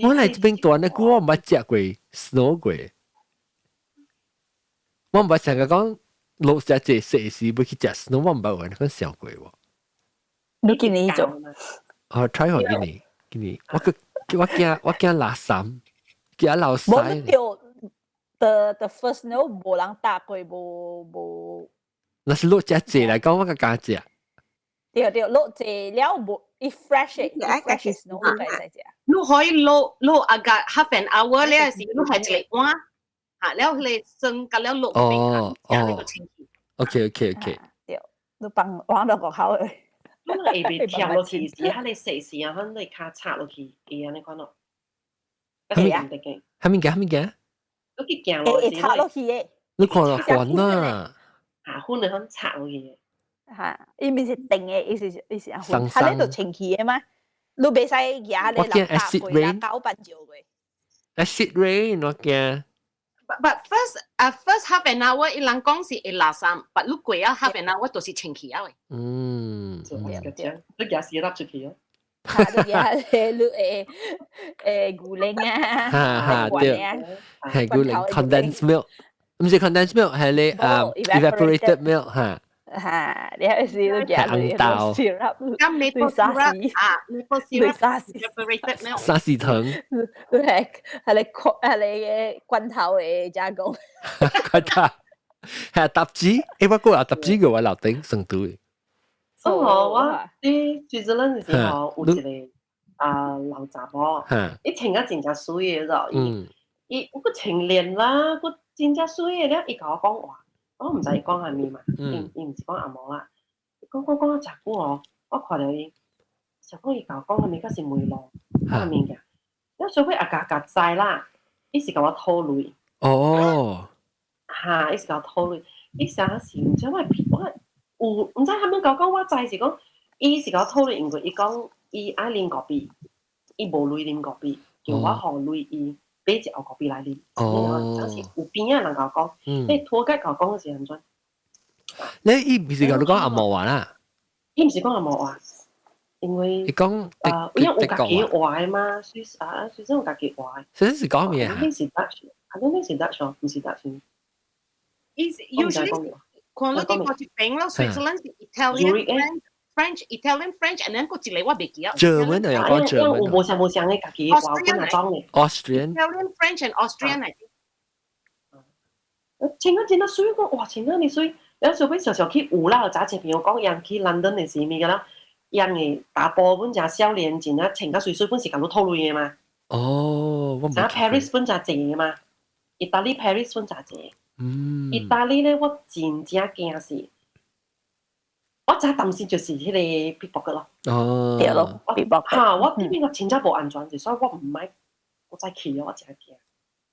我來這邊住呢，久我毋捌食過 snow 過。我毋捌成日講落食這雪時欲去食 snow，我毋捌有按呢款想過喎。你今年做？哦，try 予今年，今年我閣我驚我驚落雨，驚落雪。無著 the first snow 無人踏過，無無。若是落遮濟來講，我較敢食。對對，落濟了無，伊 fresh 伊 fresh snow 你會使食。你可以落落啊個 half an hour 咧時，你係一個碗，嚇了你霜甲了落哦哦。OK。對，你放往落個口去。你會袂跳落去時，哈你細時啊，可你跤插落去，會按呢款咯。蝦米蝦米件蝦米件？你去行落會插落去的。你看落懸啊！嚇，粉就肯插落去。嚇，伊毋是定的，伊是伊是啊，哈你就清氣的嘛？你袂使舉咧人打過啦，攪拌石過。 Acid rain 我驚。 But first 啊，first half an hour 伊人講是會落雨，but 你過啊 half an hour 就是清氣啊喂。對，你舉死粒出去哦。嚇，你舉你會會牛奶啊，哈哈對，係牛奶 condensed milk，毋是 condensed milk 係你啊 evaporated milk 嚇。嚇，你係是你舉紅豆，咁 maple syrup 啊，maple syrup evaporated milk，沙士糖，你係係你係你嘅罐頭的加工。罐頭係搭子，欸我過來搭子嘅話樓頂成都的。哦，我佇瑞士蘭的時候有一個啊老查某，伊穿甲真正媠的咯，伊伊閣穿練啦，閣真正媠的了，伊共我講話，我毋知伊講啥物嘛，伊伊毋是講紅毛啦，講講講啊誠久哦，我看著伊，想講伊共我講啥物，敢是問路，啥物件，了小尾也共共知啦，伊是共我討錢。哦。哈，伊是共我討錢，伊啥是毋知我我有毋知他們共我講，我知是講，伊是共我討錢，因為伊講伊愛啉咖啡，伊無鐳啉咖啡，叫我予鐳伊買一盒咖啡來啉。哦。就是有邊仔人共我講，你拖街共我講是按怎？你伊毋是共你講紅毛話啦？伊毋是講紅毛話，因為伊講啊，因為有家己話的嘛，所以啊，所以有家己話。所以是講咩啊？那是 Dutch，啊，那是 Dutch 毋是 Dutch。伊 usually 看你佇佗一邊咯，Switzerland 是 Italian、French、Italian、French，and then 閣一個我袂記啊。 German 啊，有講 German。有無相無相的家己話，本來裝的。 Austrian。 Italian、French and Austrian 嚟。穿啊真啊媠，講哇穿啊爾媠，了小尾常常去有啦，早前朋友講，人去倫敦的時物個啦，人的查埔本誠少年，真啊穿較媠媠，本是共你討錢的嘛。哦，我啊 Paris 本誠濟的嘛，意大利 Paris 本誠濟。意大利咧，我真正驚是，我真擔心就是彼個 pickpocket 咯。哦，對咯，pickpocket。哈，我這邊我真正無安全，所以我毋愛我再去哦，我真驚。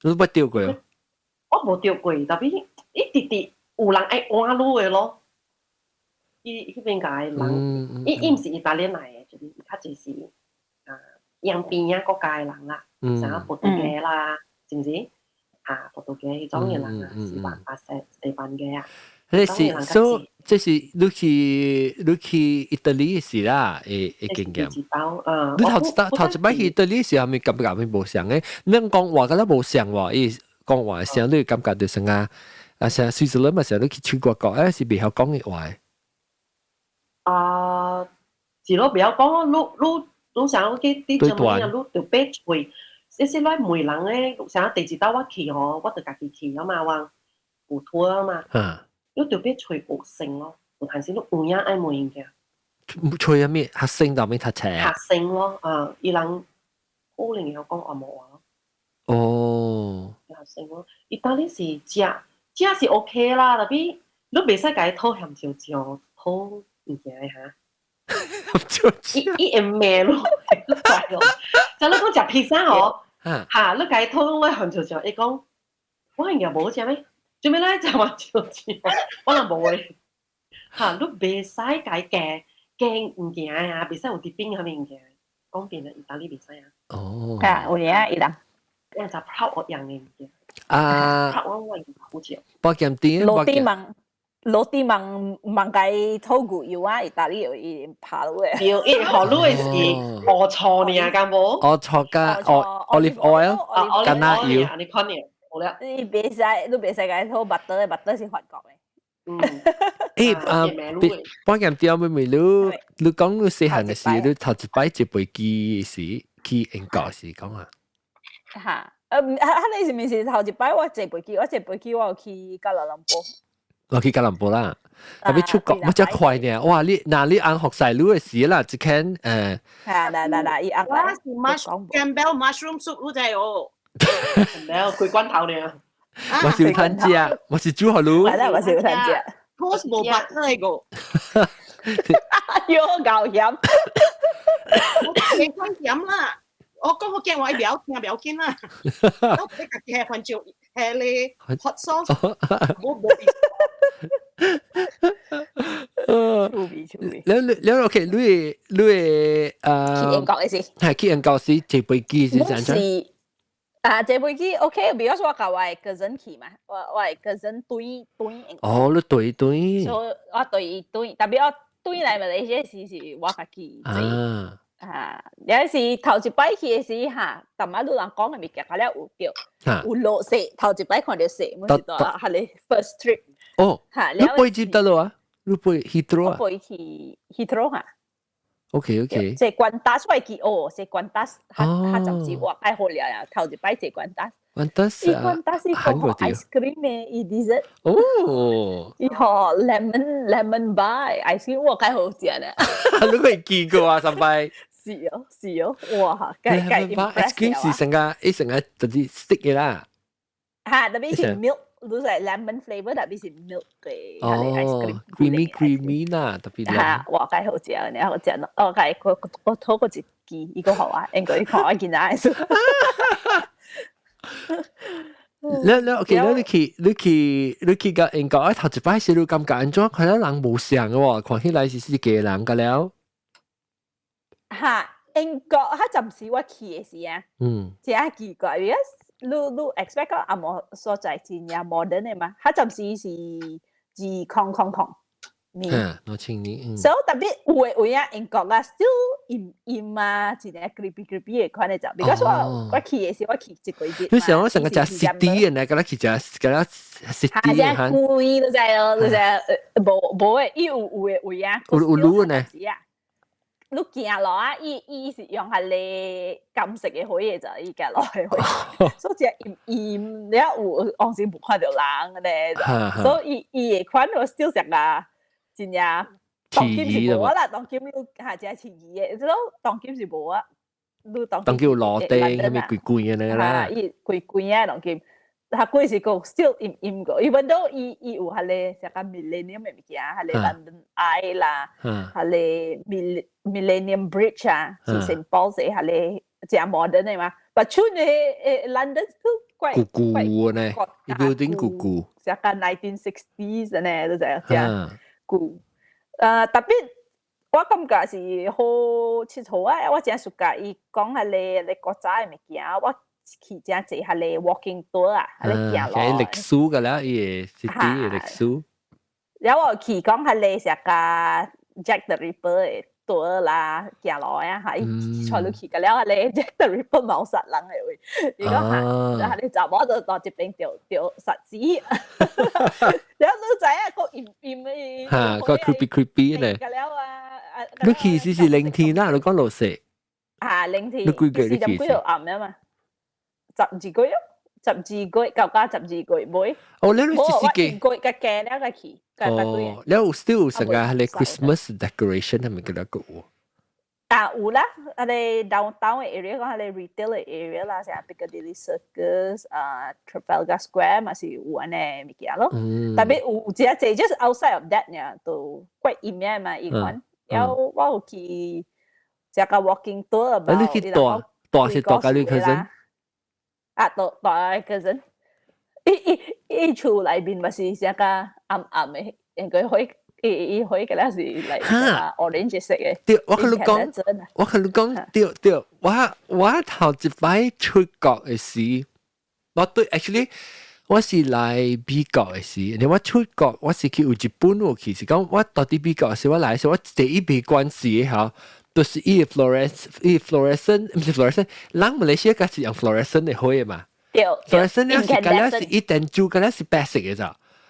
你捌著過哦？我無著過，tapi 伊直直有人愛換你的咯。伊彼邊共的人，伊伊毋是意大利來的，就是伊較濟是啊，洋邊仔國家的人啦，啥葡萄牙啦，是毋是？啊，葡萄牙彼種的人啊，西班牙西西班牙啊。這是所以這是你去你去意大利時啦，會會經驗。啊，你頭一頭一擺去意大利時，係咪感覺咪無相的？你講話敢若無相喎，伊講話聲你感覺就是啊，啊像瑞士人嘛，像你去出國國，欸是袂曉講的話。啊，是咯，袂曉講，你你你想去佇什麼啊？你著爬揣，這些來問人咧，像第一道我去吼，我著家己去啊嘛，我有托啊嘛。你著爬揣學生咯，有陣時你有影愛問物件。揣啥物？學生到尾讀冊學生咯，啊，伊人可能會曉講紅毛話咯。哦。學生咯，意大利是食食是 OK 啦，tapi 你袂使共伊討鹹椒醬，討物件的哈。伊伊會罵你，你知咯？像你講食披薩吼，嚇，你共伊討講我番薯醬，伊講我應該無食咩？做咩咧食番薯醬？我人無咧。嚇，你袂使共伊加加物件啊，袂使有啲冰啥物物件。講變啦，意大利袂使啊。哦。嚇，有影伊人。我就 proud 我樣嘅物件。啊。 proud 我我好食。包鹹甜。落地網，落地網網該土牛油啊，意大利有伊拍落嘅。對，伊予你的是烏醋爾，敢無？烏醋加 olive oil，橄欖油。按呢款爾，好了。你袂使，你袂使共討 butter 的，butter 是法國的。嗯。誒啊，包鹹甜妹妹，你講你細漢的時，你頭一擺坐飛機時去英國時講啊？嚇。啊，你是毋是頭一擺我坐飛機？我坐飛機我有去吉隆坡。我去吉隆坡啦，特別出國，我真快呢！哇，你嗱你按學細路的時啦，一間。係嗱嗱嗱，伊按。我是 mushroom Campbell mushroom soup，你知哦？ Campbell 開罐頭呢。我是有趁食，我是煮予你。係啦，我是有趁食。 Toast 無 butter 個。喲，夠險。我未關險啦。我講福建話不要聽，不要緊啦。我你家己係番椒，係咧 hot sauce，冇冇意思。你你你 OK，你。去英國的時。係去英國時坐飛機是怎樣？啊，坐飛機 OK，because 我共我的 cousin 去嘛，我的 cousin 對對英國。哦，你對對。所以我對伊對，特別我對來馬來西亞時是我家己坐。啊，有時頭一擺去的時哈，淡仔路人講的物件，較了有著，有落雪，頭一擺看著雪，我是蹛彼个 first trip。哦，嚇，你飛機佗落啊？你飛 Heathrow 啊？飛去 Heathrow 哈。 OK。坐 Qantas 我會記哦，坐 Qantas，較較暫時我愛好了呀，頭一擺坐 Qantas。 Qantas 伊 Qantas 是講 ice cream 的，伊 dessert。哦。伊予 lemon bar ice cream，哇，較好食呢。你會記過啊？上擺。是哦，是哦，哇，該該 impress。ice cream 是成個，伊成個就是 stick 的啦。嚇，特別是 milk，都係 lemon flavor，特別是 milk 嘅 ice cream。 creamy creamy 啦，特別。嚇，哇，該好食，你好食咯，哦，該我我討過一支，伊個予我，應該伊看我囡仔。你你 OK，你去個英國，頭一擺時你感覺按怎？看到人無相嘅喎，看起來是是家人個了。嚇，英國較暫時我去的時啊，真奇怪，because 你 expect 講紅毛所在真正 modern 的嘛，較暫時是2000年。嗯，2000年。所以特別有的位啊，英國啊，still 陰陰啊，真正 creepy creepy 的款的就，because 我去的時我去一個月。你想我成個食 city 的呢，敢若去食，敢若 city 的哈。貴，你知哦，你知，無無的，伊有的位啊。有有路呢。你行落啊，伊伊是用彼個金色的火的就伊行落去火，所以真陰陰，了有往時無看著人咧，所以伊伊的款我 still 成個真正當今是無啦，當今你嚇真似異的，這種當今是無啊，你當當今有路燈，啥物貴貴的啦。伊貴貴啊，當今。較貴是講 still 陰陰個，even though 伊伊有彼個啥個 millennium 的物件，彼個 London Eye 啦，彼個 Millennium Bridge 啊，是 St Paul's 的彼個真 modern 的嘛。但出呢London 都怪舊舊呢，伊 building 舊舊。啥個 1960s 呢，都就真舊。特別我感覺是好𨑨迌啊！我真 suka 伊講彼個古早的物件，我去真濟彼個 walking tour 啊，彼個行路。係歷史㗎啦，伊個 city 的歷史。然後我去講彼個啥個 Jack the Ripper 的 tour 啦，行路啊，嚇伊帶你去個了，彼個 Jack the Ripper 謀殺人的位，伊講嚇，彼個查某就佇這邊著著殺死。然後你知影個陰陰的。嚇，個 creepy creepy 咧。個了啊！你去時是冷天啦，你講落雪。啊，冷天。你幾月你去？幾號暗啊嘛？12月，十二月到加十二月尾。哦，你你是幾個月較加了個去。哦，你有 still 有成個係 Christmas decoration 係咪叫做個？啊，有啦，啊你 downtown 的 area 講係你 retail 的 area 啦，像 Piccadilly Circus 啊 Trafalgar Square 嘛是有按呢物件咯。特別有一隻就是 outside of that 呢，都怪陰的嘛，伊款。然後我有去食個 walking tour。你去蹛蹛是蹛佮你 cousin？啊，到大個陣，伊伊伊厝內面嘛是啥個暗暗的，應該可以伊伊可以個咧是嚟 orange 色嘅。對，我跟你講，我跟你講，對對，我頭一擺出國嘅時，我對 actually 我是來美國嘅時，你我出國我是去有日本有去，是講我到底美國時我來時，我第一筆關係嚇。就是伊 fluorescent，伊 fluorescent 毋是 fluorescent，人馬來西亞是用 fluorescent 的火嘛。對，fluorescent 了是敢若是一電珠，敢若是白色的咋。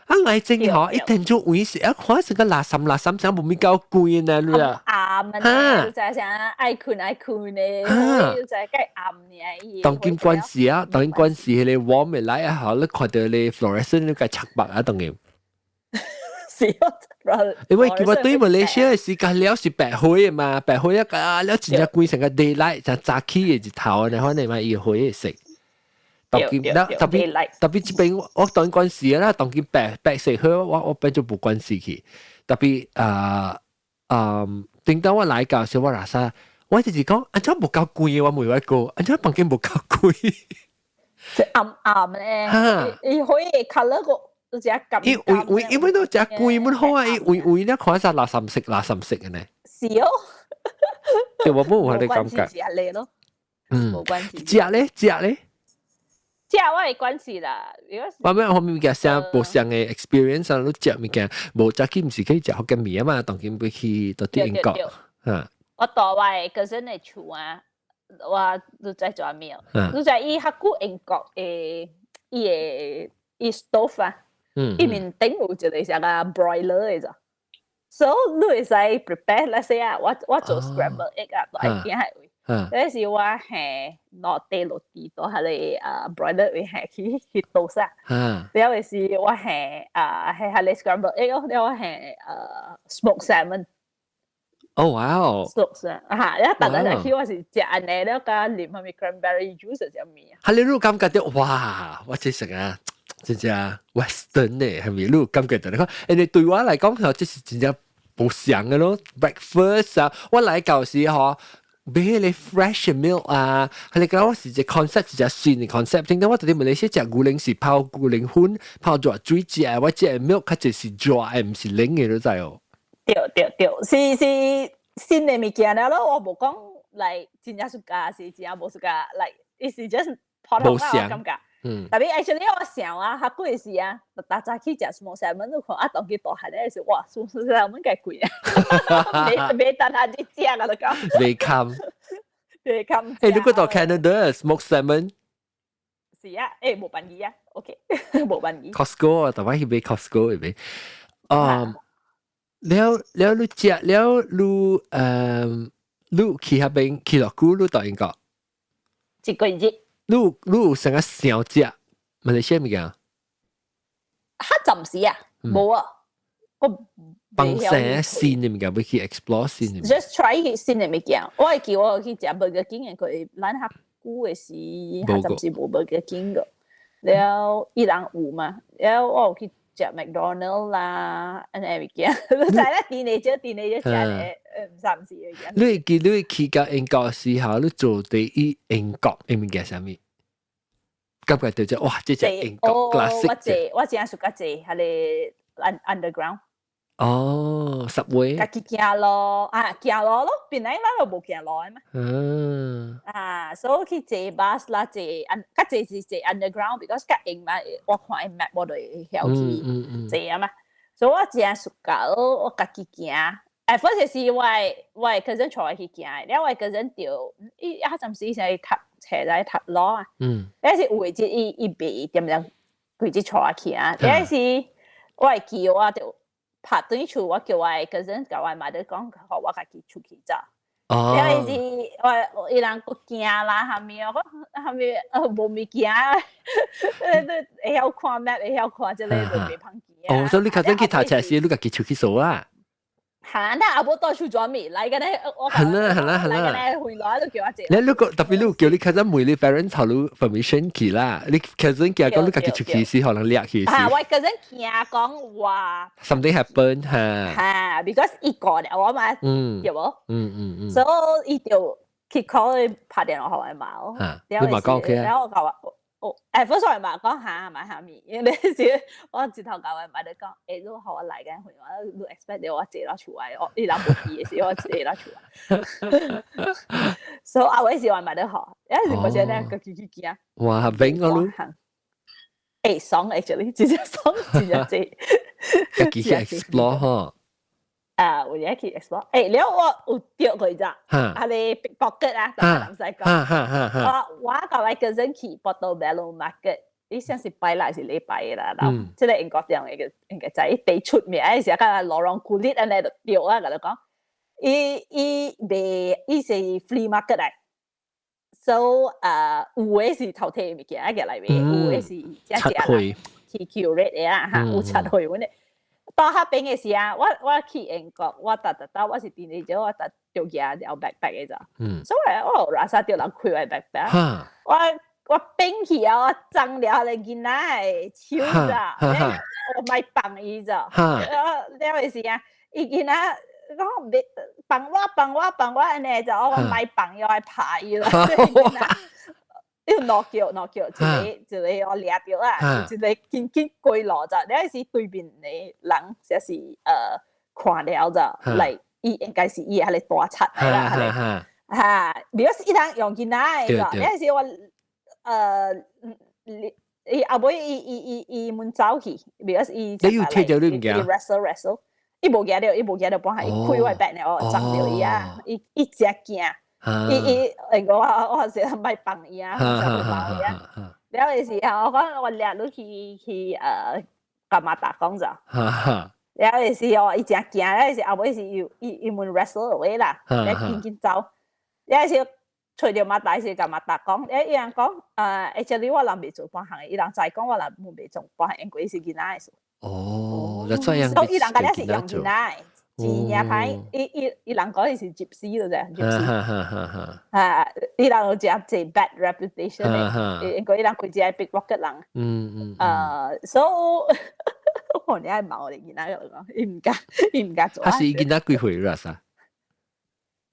啊，來真吼，一電珠位是啊，看成個垃圾垃圾，像無物夠貴呢，你啊。暗啊，就係想愛困愛困的，就係計暗呢。當今關係啊，當今關係彼個 warm 的 light 啊，吼，你看到咧 fluorescent 你該插目啊，當然。是因為我對馬來西亞時間了是白灰的嘛，白灰一個了真正規成個 daylight 就早起的日頭，然後你嘛伊灰的色。當今特別特別這邊我當關係啦，當今白白色好，我變做無關係去。特別啊啊，頂當我來到時我拉薩，我就是講，按怎無夠貴，我問我哥，按怎房間無夠貴？是暗暗咧，伊可以 colour 個。伊位位因為都食貴滿好啊！伊位位咧看啥垃圾色垃圾色嘅呢？是哦，對我冇有你感覺。食咧咯，嗯，冇關係。食咧食咧，食我會關係啦。如果我咩後面物件啥無相嘅 experience 啊，你食物件無早起毋是去食福建麵啊嘛，當今欲去到佇英國啊。我蹛我的 cousin 的厝啊，我你知做啥物哦？你知伊較久英國的伊的伊 stove 啊？伊面頂有一個啥個 broiler 的咋，所以你會使 prepare 那些啊，我做 scramble egg 啊，都愛驚係位。嗰時我係落地落地到彼个啊 broiler 位係去去倒啥，了後是我係啊係彼個 scramble egg 咯，了我係smoked salmon。哦哇哦！smoked salmon 啊，了逐日去我是食按呢，了佮啉啥物 cranberry juice 啥物啊。哈，你有感覺到哇，我這食啊！真正 Western 呢，係咪？你有感覺到？你看，因為對我來講，吼，這是真正無相嘅咯。Breakfast 啊，我來到時吼，買彼個 fresh milk 啊，係你講我是一個 concept，一隻新嘅 concept。聽講我佇馬來西亞食牛奶是泡牛奶粉，泡熱水食，我食 milk 較濟是熱的，毋是冷嘅，你知哦？對對對，是是新的物件了咯，我無講 like 真正 suka，是真正無 suka，like 伊是 just 普通話我感覺。特別 actually 我想啊，較久時啊，逐早起食 smoked salmon，你看啊，當佢大漢咧時，哇，smoked salmon 介貴啊，未未等下啲食啊，就講。未堪。未堪。欸，你過到 Canada smoked salmon？是啊，欸，無便宜啊，OK，無便宜。 Costco 啊，逐擺去買 Costco 會買。啊，了了你食了你你去彼邊去偌久？你到英國？一個月。你你有啥個想食馬來西亞物件？較暫時啊，無啊，我放生新的物件，欲去 explore 新的。 Just try 去新的物件。我會記我去食 Burger King 的，佢咱較久的時，較暫時無 Burger King 個。了伊人有嘛？了我有去食 McDonald 啦，按呢物件。你知啦，teenager teenager 食的，暫時的物件。你會記你去到英國時候，你做第一英國的物件啥物？感覺到就哇，這隻英國 classic。我坐我真喜歡坐彼个 underground。哦，subway。家己行路啊，行路咯，本來咱就無行路的嘛。啊，所以去坐 bus 啦，坐 un 較濟是坐 underground，because 較閒嘛，我看伊 map 我就會曉去坐啊嘛。所以我真 suka 我家己行。At first 是我的 cousin 帶我去行的，了我的 cousin 就伊啊暫時先讀冊來讀 law 啊。但是有一日伊伊袂點點規日帶我去啊，但是我會記我就拍轉厝，我叫我的 cousin 共我媽佇講，予我家己出去走。哦。了伊是我伊人閣驚啦，啥物我講啥物無物件，你會曉看 map，會曉看這個就袂芳驚。哦，所以你較早去讀冊時，你家己出去踅啊？嚇！那阿母到處做咩？來個呢？我係啦係啦係啦。來個呢？回來都叫我坐。你如果特別你叫你 cousin 問你 parents 予你 permission 去啦，你 cousin 驚講你家己出去時可能掠去。嚇！我 cousin 驚講話。 Something happen 嚇。嚇！Because 伊過了我嘛，對無？嗯嗯嗯。所以伊就去 call 拍電話予我媽。嚇！你媽講 OK 啊？然後我講。我 at first 我嘛講下買下面，因為時我直頭教我買你講，你好我嚟緊去，我你 expect 你我坐落厝啊，我你諗無記嘅時我坐落厝啊。所以阿偉時我買得好，有陣時我覺得個幾幾驚。哇，變個咯。爽 actually，直接爽，直接濟。自己去 explore 嗬。啊，有嘢去 explore。了我有釣過咋？啊，你 pickpocket 啊，就唔使講。我我個 cousin 去 Portobello Market，伊像是拜六是禮拜啦，然後這個英國人應該應該知伊出名，時間 Lorong Kulit 按呢就釣啊，共你講，伊伊賣伊是 flea market 來，so 有的是偷摕物件仔來賣，有的是正正啦，去 curate 的啊，哈，有插貨阮的。到彼邊的時啊，我去英國，我逐逐兜我是第二隻，我逐著舉條 backpack 的咋，所以我有拉薩著人開我 backpack，我變去啊，我髒了個囡仔的手咋，我莫放伊咋，了了的時啊，伊囡仔講別放我放我放我按呢咋，我莫放伊，我愛拍伊啦。伊落腳落腳，一個一個我掠著啊，一個緊緊過路咋，了時對面的人就是看了咋，來伊應該是伊彼個大賊來啦，彼個哈，because 伊通用囡仔的咋，了時我伊後尾伊伊伊伊問走去，because 伊你有摕著你物件？wrestle wrestle，伊無舉著，伊無舉著，半下伊開我 bag 呢，我撞著伊啊，伊伊真驚。伊伊我是莫放伊啊，放伊啊。了的時候，我講我掠你去去幹嘛打工咋？了的時候，伊真驚，了的時後尾是伊伊伊問 wrestle 位啦，了緊緊走。了時揣著馬達是共馬達講，伊人講，actually 我人袂做半項的，伊人知講我人袂做半項，因為伊是囡仔的事。哦，就這樣。所以伊人敢若是用囡仔的。真正歹，伊伊伊人講伊是 gypsy 就啫，gypsy。啊，伊人有真濟 bad reputation 的，因為伊人規只 pickpocket 人。所以我你愛問我哋囡仔講，伊毋敢，伊毋敢做。他是伊囡仔幾歲啦？啥？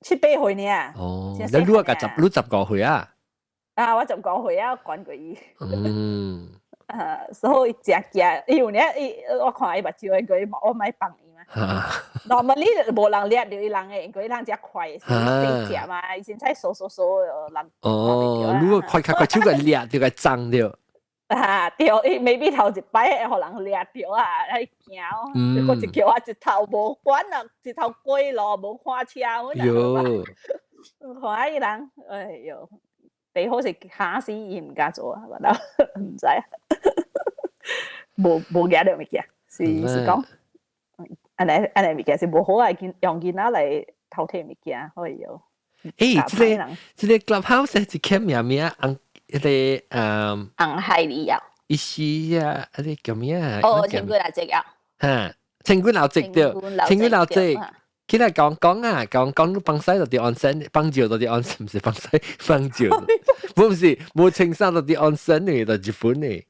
七八歲呢。哦，你你個十你15歲啊？啊，我15歲啊，管過伊。所以真驚，因為呢，伊我看伊目睭，因為我莫放伊嘛。Normally 無人掠著伊人的，因為伊人真快，細隻嘛，伊凊彩掃掃掃人。哦，如果快較快手共掠著共髒著。啊，對，伊 maybe 頭一擺會予人掠著啊，伊驚，閣一叫我一頭無管啊，一頭過路無看車。喲，看伊人，哎喲，最好是嚇死伊毋敢做啊，我都毋知，無無舉著物件，是是講，按呢按呢物件是無好啊，用囡仔來偷摕物件，哎喲。欸，這個 Clubhouse 是叫咩名？紅彼個紅海里啊。伊是啊，彼個叫咩啊？哦，千軍老賊啊。哈，千軍老賊對，千軍老賊。起來講講啊，講講放西就佇 onsen，放尿就佇 onsen，毋是放西放尿，不是無穿衫就佇 onsen 呢，就日本呢。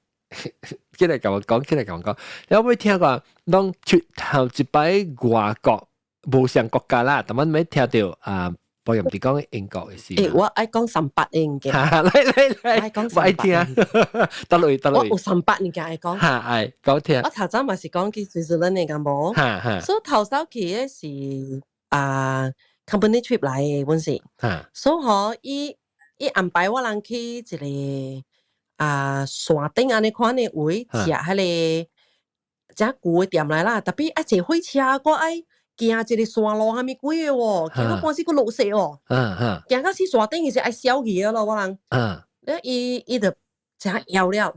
起來共我講，起來共我講，你有冇聽過？攏出頭一擺外國無相國家啦，但係沒聽到啊？我又毋是講英國的事。欸，我愛講三八的物件。來來來，愛講我愛聽。得落得落。我有三八物件愛講。哈，愛講聽。我頭先嘛是講去瑞士輪的，敢無？哈哈。所以頭先去的是啊 company trip 來的，阮是。所以吼，伊伊安排我人去一個啊山頂按呢款的位食彼個遮舊的店來啦，特別愛坐火車，閣愛行一個山路，啥物鬼的喎，行到半死閣落雪哦。行到死山頂，伊是愛消去咯，我人。了伊伊就誠枵了，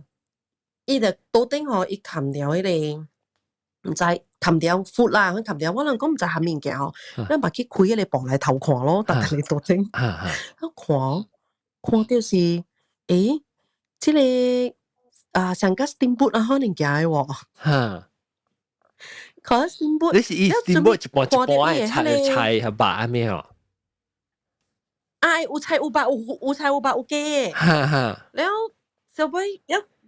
伊就桌頂吼，伊崁著彼個，毋知崁著 food 啦，崁著我人講毋知啥物件吼，咱嘛去開彼個簿來偷看咯，逐個桌頂。我看，看著是，欸，這個啊，上個 steamboat 啊，可能行的喎。看 steamboat，你是伊 steamboat 一半一半的菜菜和肉按呢哦？啊，有菜有肉，有有菜有肉有雞的。了後尾一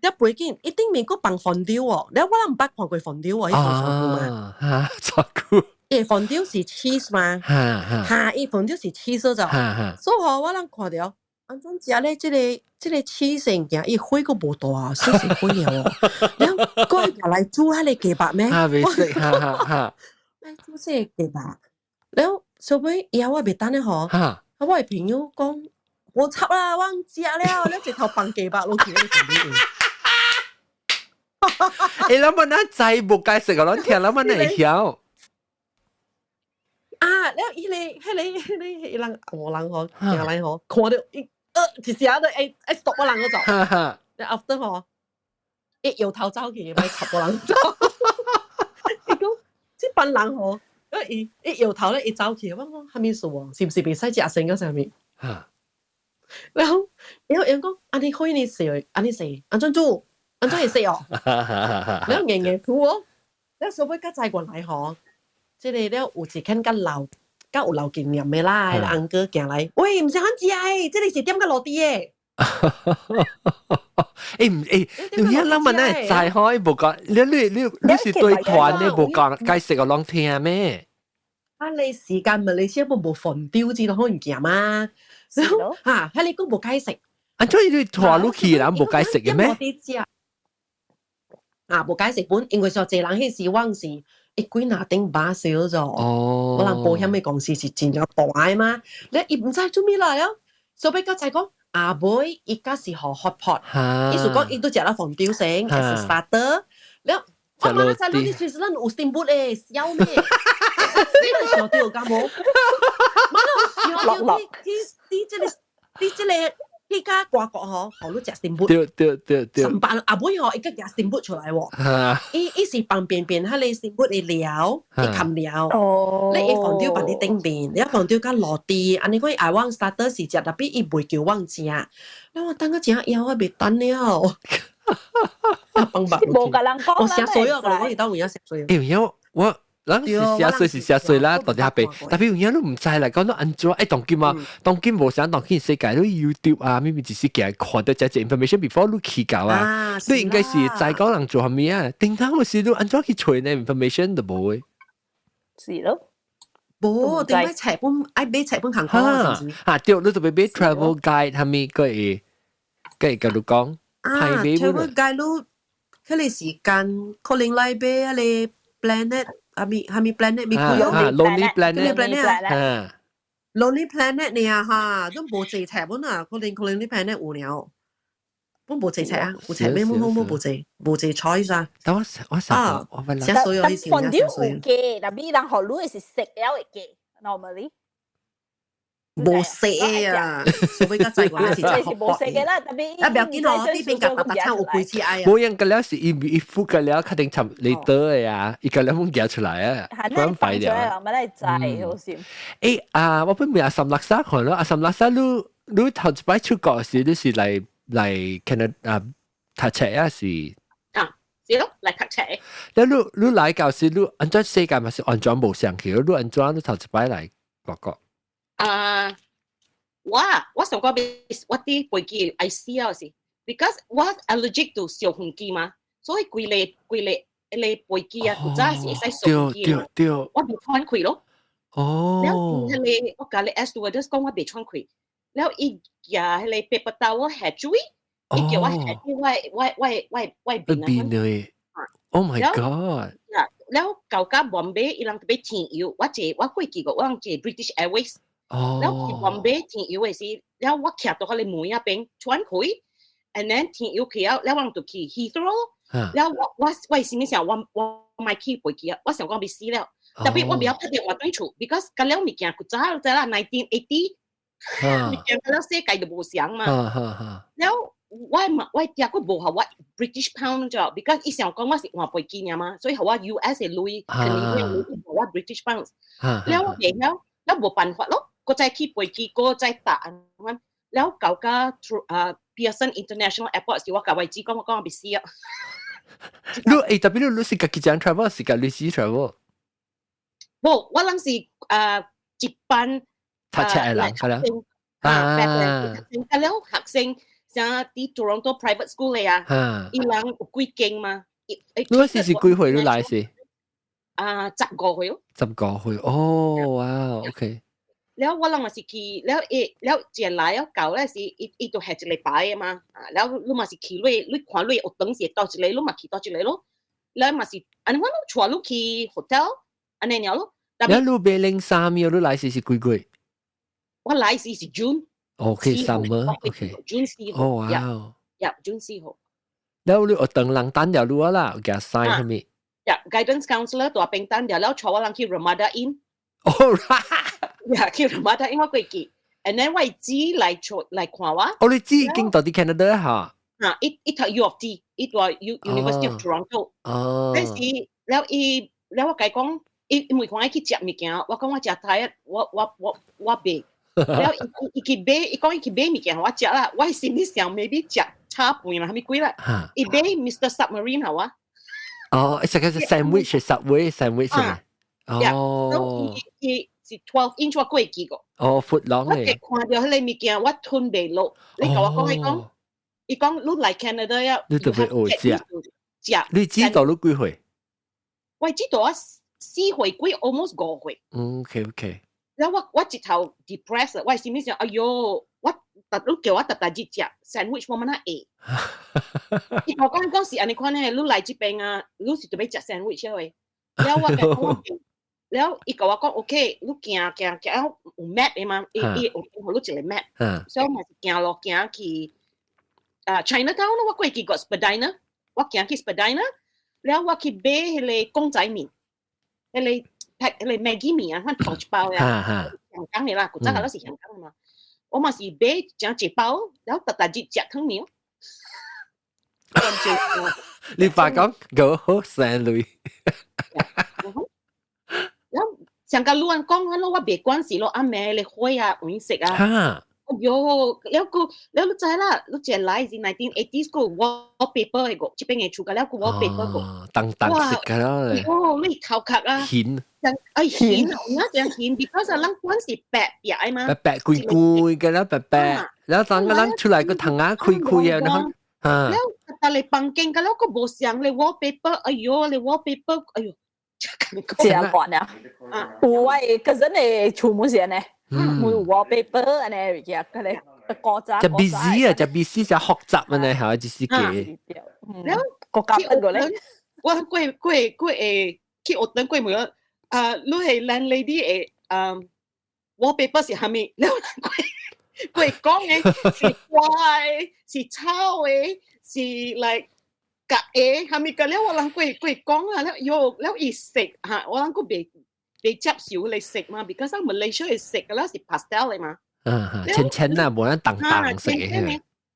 一背景，伊頂面閣放 fondue 哦，了我人毋捌看過 fondue 哦，彼個錯久嘛。哈，錯久。伊 fondue 是 cheese 嘛？哈，伊 fondue 是 cheese 就。所以吼，我人看著，按怎食咧？這個起身件，伊火閣無大，細細火了哦。了，閣愛來煮彼個雞肉咩？啊，袂識，哈哈哈。來煮這個雞肉，了，收尾以後我袂等咧吼。哈。我的朋友講，無插啦，我毋食了，你一頭放雞肉落去。欸，咱們那知無解釋個，咱聽咱們會曉。啊，了，彼個人黃人吼，行來吼，看著伊，一聲就會會 stop 我人嗰走。了 after 吼，伊搖頭走去，莫插我人走。伊講，這班人吼，伊伊搖頭咧，伊走去，我講啥物事哦？是毋是袂使食生個啥物？然後，然後伊講，按呢可以呢食，按呢食，按怎煮？按怎會食哦？了硬硬吐哦，了收尾才知原來吼，這個了有一間較老、較有老經驗的啦，翁哥行來，喂，毋是很食的，這個是點較落地的。欸毋欸，你影咱們會知吼？伊無講，你是對團，你無講解釋予攏聽咩？啊，你時間馬來西亞無放丟這種物件嘛？嚇，彼個閣無解釋。按怎你團入去人無解釋的咩？啊，無解釋本，因為上濟人彼時阮是一幾若頂巴少咗，哦，我人保險的公司是真正大的嘛，你伊毋知做咩來了，所以才知講阿妹伊才是予 hot pot，意思講伊都食了鳳丟先，as a starter，了我媽知你其實咱有 steamboat 的，痟咩？你想著敢無？媽想著你這個去到外國吼，予你食 steamboat。對對對對。上班阿妹吼，伊閣食 steamboat 出來喎。伊是放便便，彼個 steamboat 的料，伊含料。哦。你伊放丟放佇頂面，你放丟較落地，按呢講伊愛阮 starter 是食，tapi 伊袂叫阮食。那我等個食枵，我袂等了。放肉。無共人講，我寫衰哦，我伊當有影寫衰。欸，有影我。咱是寫衰是寫衰啦，到底下邊，tapi 有影你毋知啦，講到按怎？欸，當今啊，當今無啥當今世界，你 YouTube 啊，明明只是驚看著這隻 information before 你去到啊，你應該是知講人做啥物啊？頂頭時你按怎去揣呢 information 都無的。是咯，無，頂擺冊本愛買冊本行啊，啊對，你就欲買 travel guide，啥物閣會閣會共你講。啊，travel guide 你彼個時間可能來買彼個 planet。啥物啥物 planet 咪幾啊？Lonely Planet 啊，Lonely Planet 呢啊哈，都無濟冊本啊，可能 Lonely Planet 有了，本無濟冊啊，有冊咩冇冇無濟，無濟 choice 啊。但我我啊，我寫所有但飯店有加，tapi 人予你是食了會加，normally。無食啊，所以較知我是是無食嘅啦，tapi 啊，不要緊哦，呢邊夾白白餐有幾次愛啊。無用個了是伊伊付個了，確定差你倒的啊，伊個了冇夾出來啊，關廢掉。咪來知好笑。欸啊，我本問阿三拉沙看咯，阿三拉沙你你頭一擺出國時，你是來來 Canada 啊讀冊啊是？啊，是咯，來讀冊。你你來到時，你按怎世界嘛是完全無相去，你按怎你頭一擺來外國？啊，我上個我佇飛機愛死啊是，because 我 allergic to 小飛機嘛，所以規個規個個飛機啊，古早是會使小飛機對對，我袂喘氣咯。哦。了，彼個我共你 air stewardess 講我袂喘氣，了伊舉彼個 paper towel 下水，伊叫我下水，我面啊。Oh my god！了到甲 Bombay，伊人特別添油，我坐我過去過，我人坐 British Airways。哦。了去 Bombay 添油的時，了我徛佇彼個門仔邊喘氣，and then 添油去了，了我人就去 Heathrow。了我我我心裡想，我我莫去飛機啊，我想講欲死了。tapi 我袂曉打電話轉厝，because 甲了物件古早知啦，1980，物件甲了世界就無相嘛。了我嘛我爹閣無予我 British pound 咗，because 伊想講我是換飛機爾嘛，所以予我 US 的鐳，肯定會予我 British pounds。了我袂曉，了無辦法咯，閣再去飛機，閣再搭按了到甲啊 Pearson International Airport 時，我共我姊講，我講我欲死啊！你欸，tapi 你你是家己一人 travel，是共律師 travel？無，我人是一班讀冊的人，係啦。啊，啊，了學生像佇 Toronto private school 的啊，伊人有幾間嘛？你嗰時是幾歲你來時？啊，15歲哦。15歲，哦，哇，OK。了我人嘛是去，了伊了一來了到咧是伊伊都係一禮拜嘅嘛，啊，了你嘛是去你你看你學堂是佗一個，你嘛去佗一個咯，了嘛是，按呢我攏帶你去 hotel，按呢爾咯。了你買零衫你來時是幾月？我來時是 June。 OK，summer，OK。 June 4號。哦，哇。 Yeah，June 4號。了你學堂人等著你啦，共 sign 啥物？ Yeah，guidance counselor 佇邊等著了，帶我人去 Ramada Inn。哦。 Yeah，去 Ramada Inn 我過去，and then 我姊來做來看我。哦，你姊已經佇 Canada 嚇？啊，伊伊讀 U of T，伊佇 U University of Toronto。哦。但是了伊了我共伊講，伊伊問看愛去食物件，我講我食太，我我我我袂。了伊伊去買，伊講伊去買物件予我食啦，我心裡想 maybe 食炒飯啦，啥物鬼啦。伊買 Mr Submarine 予我。哦，食個是 sandwich Subway sandwich 哦。伊伊是 12 inch 我過記個。哦，闊朗我一看著彼个物件，我吞袂落。你共我講，伊講，伊講你來 Canada 呀，你特別學食。食。你知道你幾歲？我知道我4歲幾，almost 5歲。嗯，OK。然後我我一頭 depressed，我心裡想，哎喲，我逐你叫我逐逐日食 sandwich，我嘛哪會？伊共我講講是按呢款呢，你來這邊啊，你是著欲食 sandwich 的。然後我講了伊共我講 OK，你行行行有 map 的嘛？伊伊有予你一個 map，所以我嘛是行路行去啊 Chinatown 咯，我過去個 Spadina，我行去 Spadina，了我去買彼个公仔麵，彼个 pack 彼个 Maggi 麵啊，款頭一包呀，香港的啦，古早個攏是香港的嘛。我嘛是買成一包，然後逐逐日食湯麵。你爸講夠好生類。然後上個路人講，我我袂慣勢咯，暗暝咧火啊，有影色啊。哎喲，了個了你知啦，你一來是 1980s 個 wallpaper 個，這邊的厝個了個 wallpaper 個。當當色個咯。哦，你頭殼啊。顯。哎顯，有影真顯，because 咱慣是白壁的嘛。白白規規個了白白，然後當個咱出來個窗仔開開啊，然後。了，逐個房間個了個無相咧 wallpaper，哎喲，咧 wallpaper，哎喲。真慣啊！有我個人的厝門是按呢，冇 wallpaper 按呢物件，佢咧古早。就 busy 啊，就 busy 就複雜按呢嚇，就是個。然後國家個咧，我過過過會去學堂過問啊，你係 landlady 的嗯 wallpaper 是啥物？了過過講的是花的，是草的，是 like 夾的，啥物個了？我人過過講啊，了喲了伊色嚇，我人閣袂袂接受來色嘛，because Malaysia 的色了是 pastel 的嘛。嗯，淺淺啊，無咱淡淡色嘅。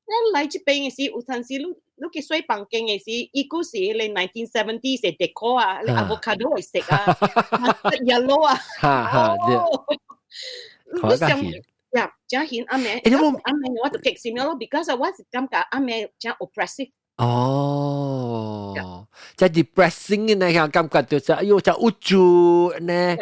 咱來這邊的時，有陣時你你去洗房間的時，伊閣是彼个 1970s 的 decor 啊，avocado 的色啊，yellow 啊。哈哈，你想呀，真顯暗暝，暗暝我就激心了咯，because 我是感覺暗暝真 oppressive。哦，即係 depressing 嘅那個感覺，就是哎喲，就鬱住呢。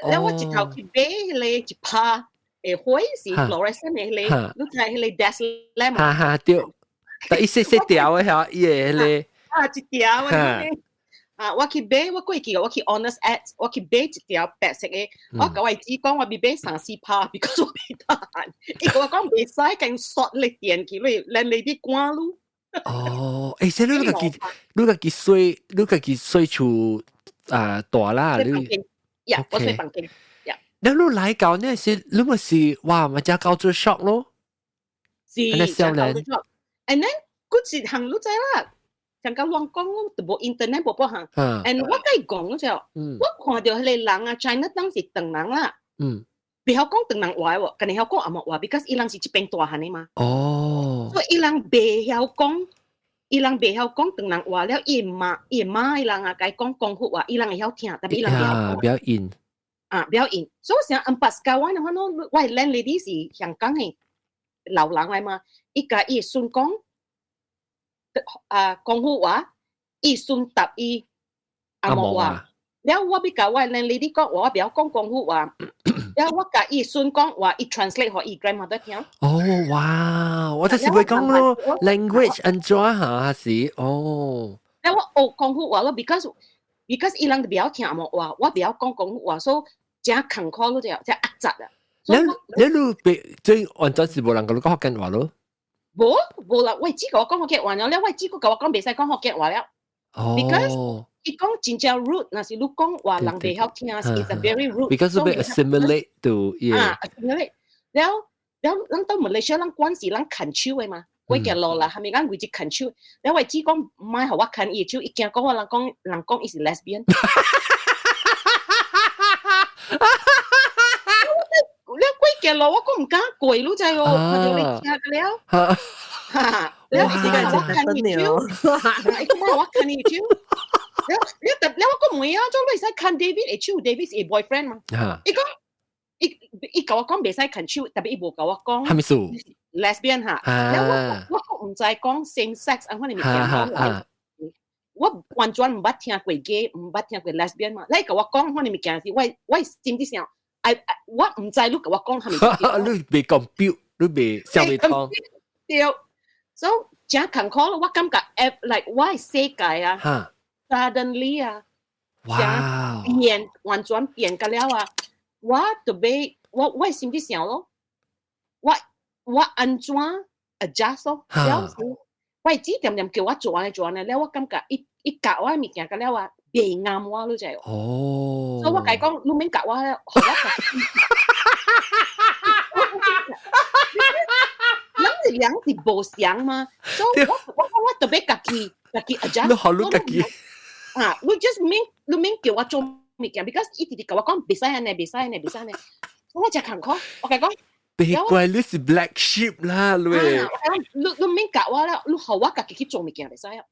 了我一頭去買彼个一拍的火是 fluorescent 的彼个，你知彼个 desk lamp。哈哈，對，但伊細細條的嚇，伊個彼个。啊，一條的。啊！我去買，我過去我去 Honest Ed's，我去買一條白色的。我共我姊講，我欲買三四拍，because 我袂當。伊共我講袂使，共刷咧電去，你連你啲關嚕。哦，欸，這你家己，你家己洗，你家己洗厝啊大啦，你。 Yeah，我洗房間。Yeah。你你來到呢是，你咪是哇，咪真 culture shock 咯。是，真 culture shock。And then，嗰一項你知啦。像甲亂講，就無 internet 無半項。And 我共伊講就，我看著彼个人啊，China 當是唐人啦。袂曉講唐人話喎，敢若曉講紅毛話，because 伊人是這邊大漢的嘛。所以伊人袂曉講，伊人袂曉講唐人話了，伊媽伊媽伊人啊，共伊講廣府話，伊人會曉聽，但伊人袂曉講。比較硬。啊，比較硬。所以我想按巴斯卡灣的話，我 landlady 是香港的老人來嘛，伊共伊孫講。啊，廣府話，伊孫答伊紅毛話，了我欲共我 landlady 講話，我袂曉講廣府話，了我共伊孫講話，伊 translate 予伊 grandmother 聽。哦，哇！我就是會講咯，language 按怎嚇是哦。了我學廣府話咯，because 伊人袂曉聽紅毛話，我袂曉講廣府話，所以誠艱苦咯，就誠壓雜啊。你別即按咗是無人共你講福建話咯？無無啦，我姊共我講福建話了，我姊閣共我講袂使講福建話了。Because 伊講真正 rude，若是你講話人袂曉聽，is a very rude。 Because 欲 assimilate to 啊，assimilate 了了，咱到馬來西亞，咱慣是咱牽手的嘛，過行路啦，係咪咱規隻牽手？了我姊講莫予我牽伊的手，伊驚講我人講人講伊是 lesbian。了過行路，我閣毋敢過，你知無？看著你聽了，哈，了伊講我牽伊手，伊講莫予我牽伊手。了了特了我閣問啊，做你會使牽 David 的手，David 是伊 boyfriend 嘛？伊講伊伊共我講袂使牽手，特別伊無共我講。啥物事？lesbian 哈。了我我閣毋知講 same sex 按款的物件講。我完全毋捌聽過 gay，毋捌聽過 lesbian 嘛。你共我講款的物件時，我我心裡想，我毋知你共我講啥物。你袂 compute，你袂想袂通。對，所以誠艱苦咯。我感覺，like 我的世界啊，suddenly 啊，變完全變個了啊！我特別，我我心裡想咯，我我按怎 adjust 咯？了我姊恬恬叫我做按呢做按呢，了我感覺伊伊教我的物件個了啊，袂啱我，你知無？所以我共伊講，你免教我了，予我家己。人是人是無相嘛，所以我我我特別家己家己 adjust。你予你家己。啊，你 just 免你免叫我做物件，because 伊直直共我講袂使按呢，袂使按呢，袂使按呢，我誠艱苦，我共伊講。別怪你是 black sheep 啦，你。啊，你你免教我了，你予我家己去做物件會使啊。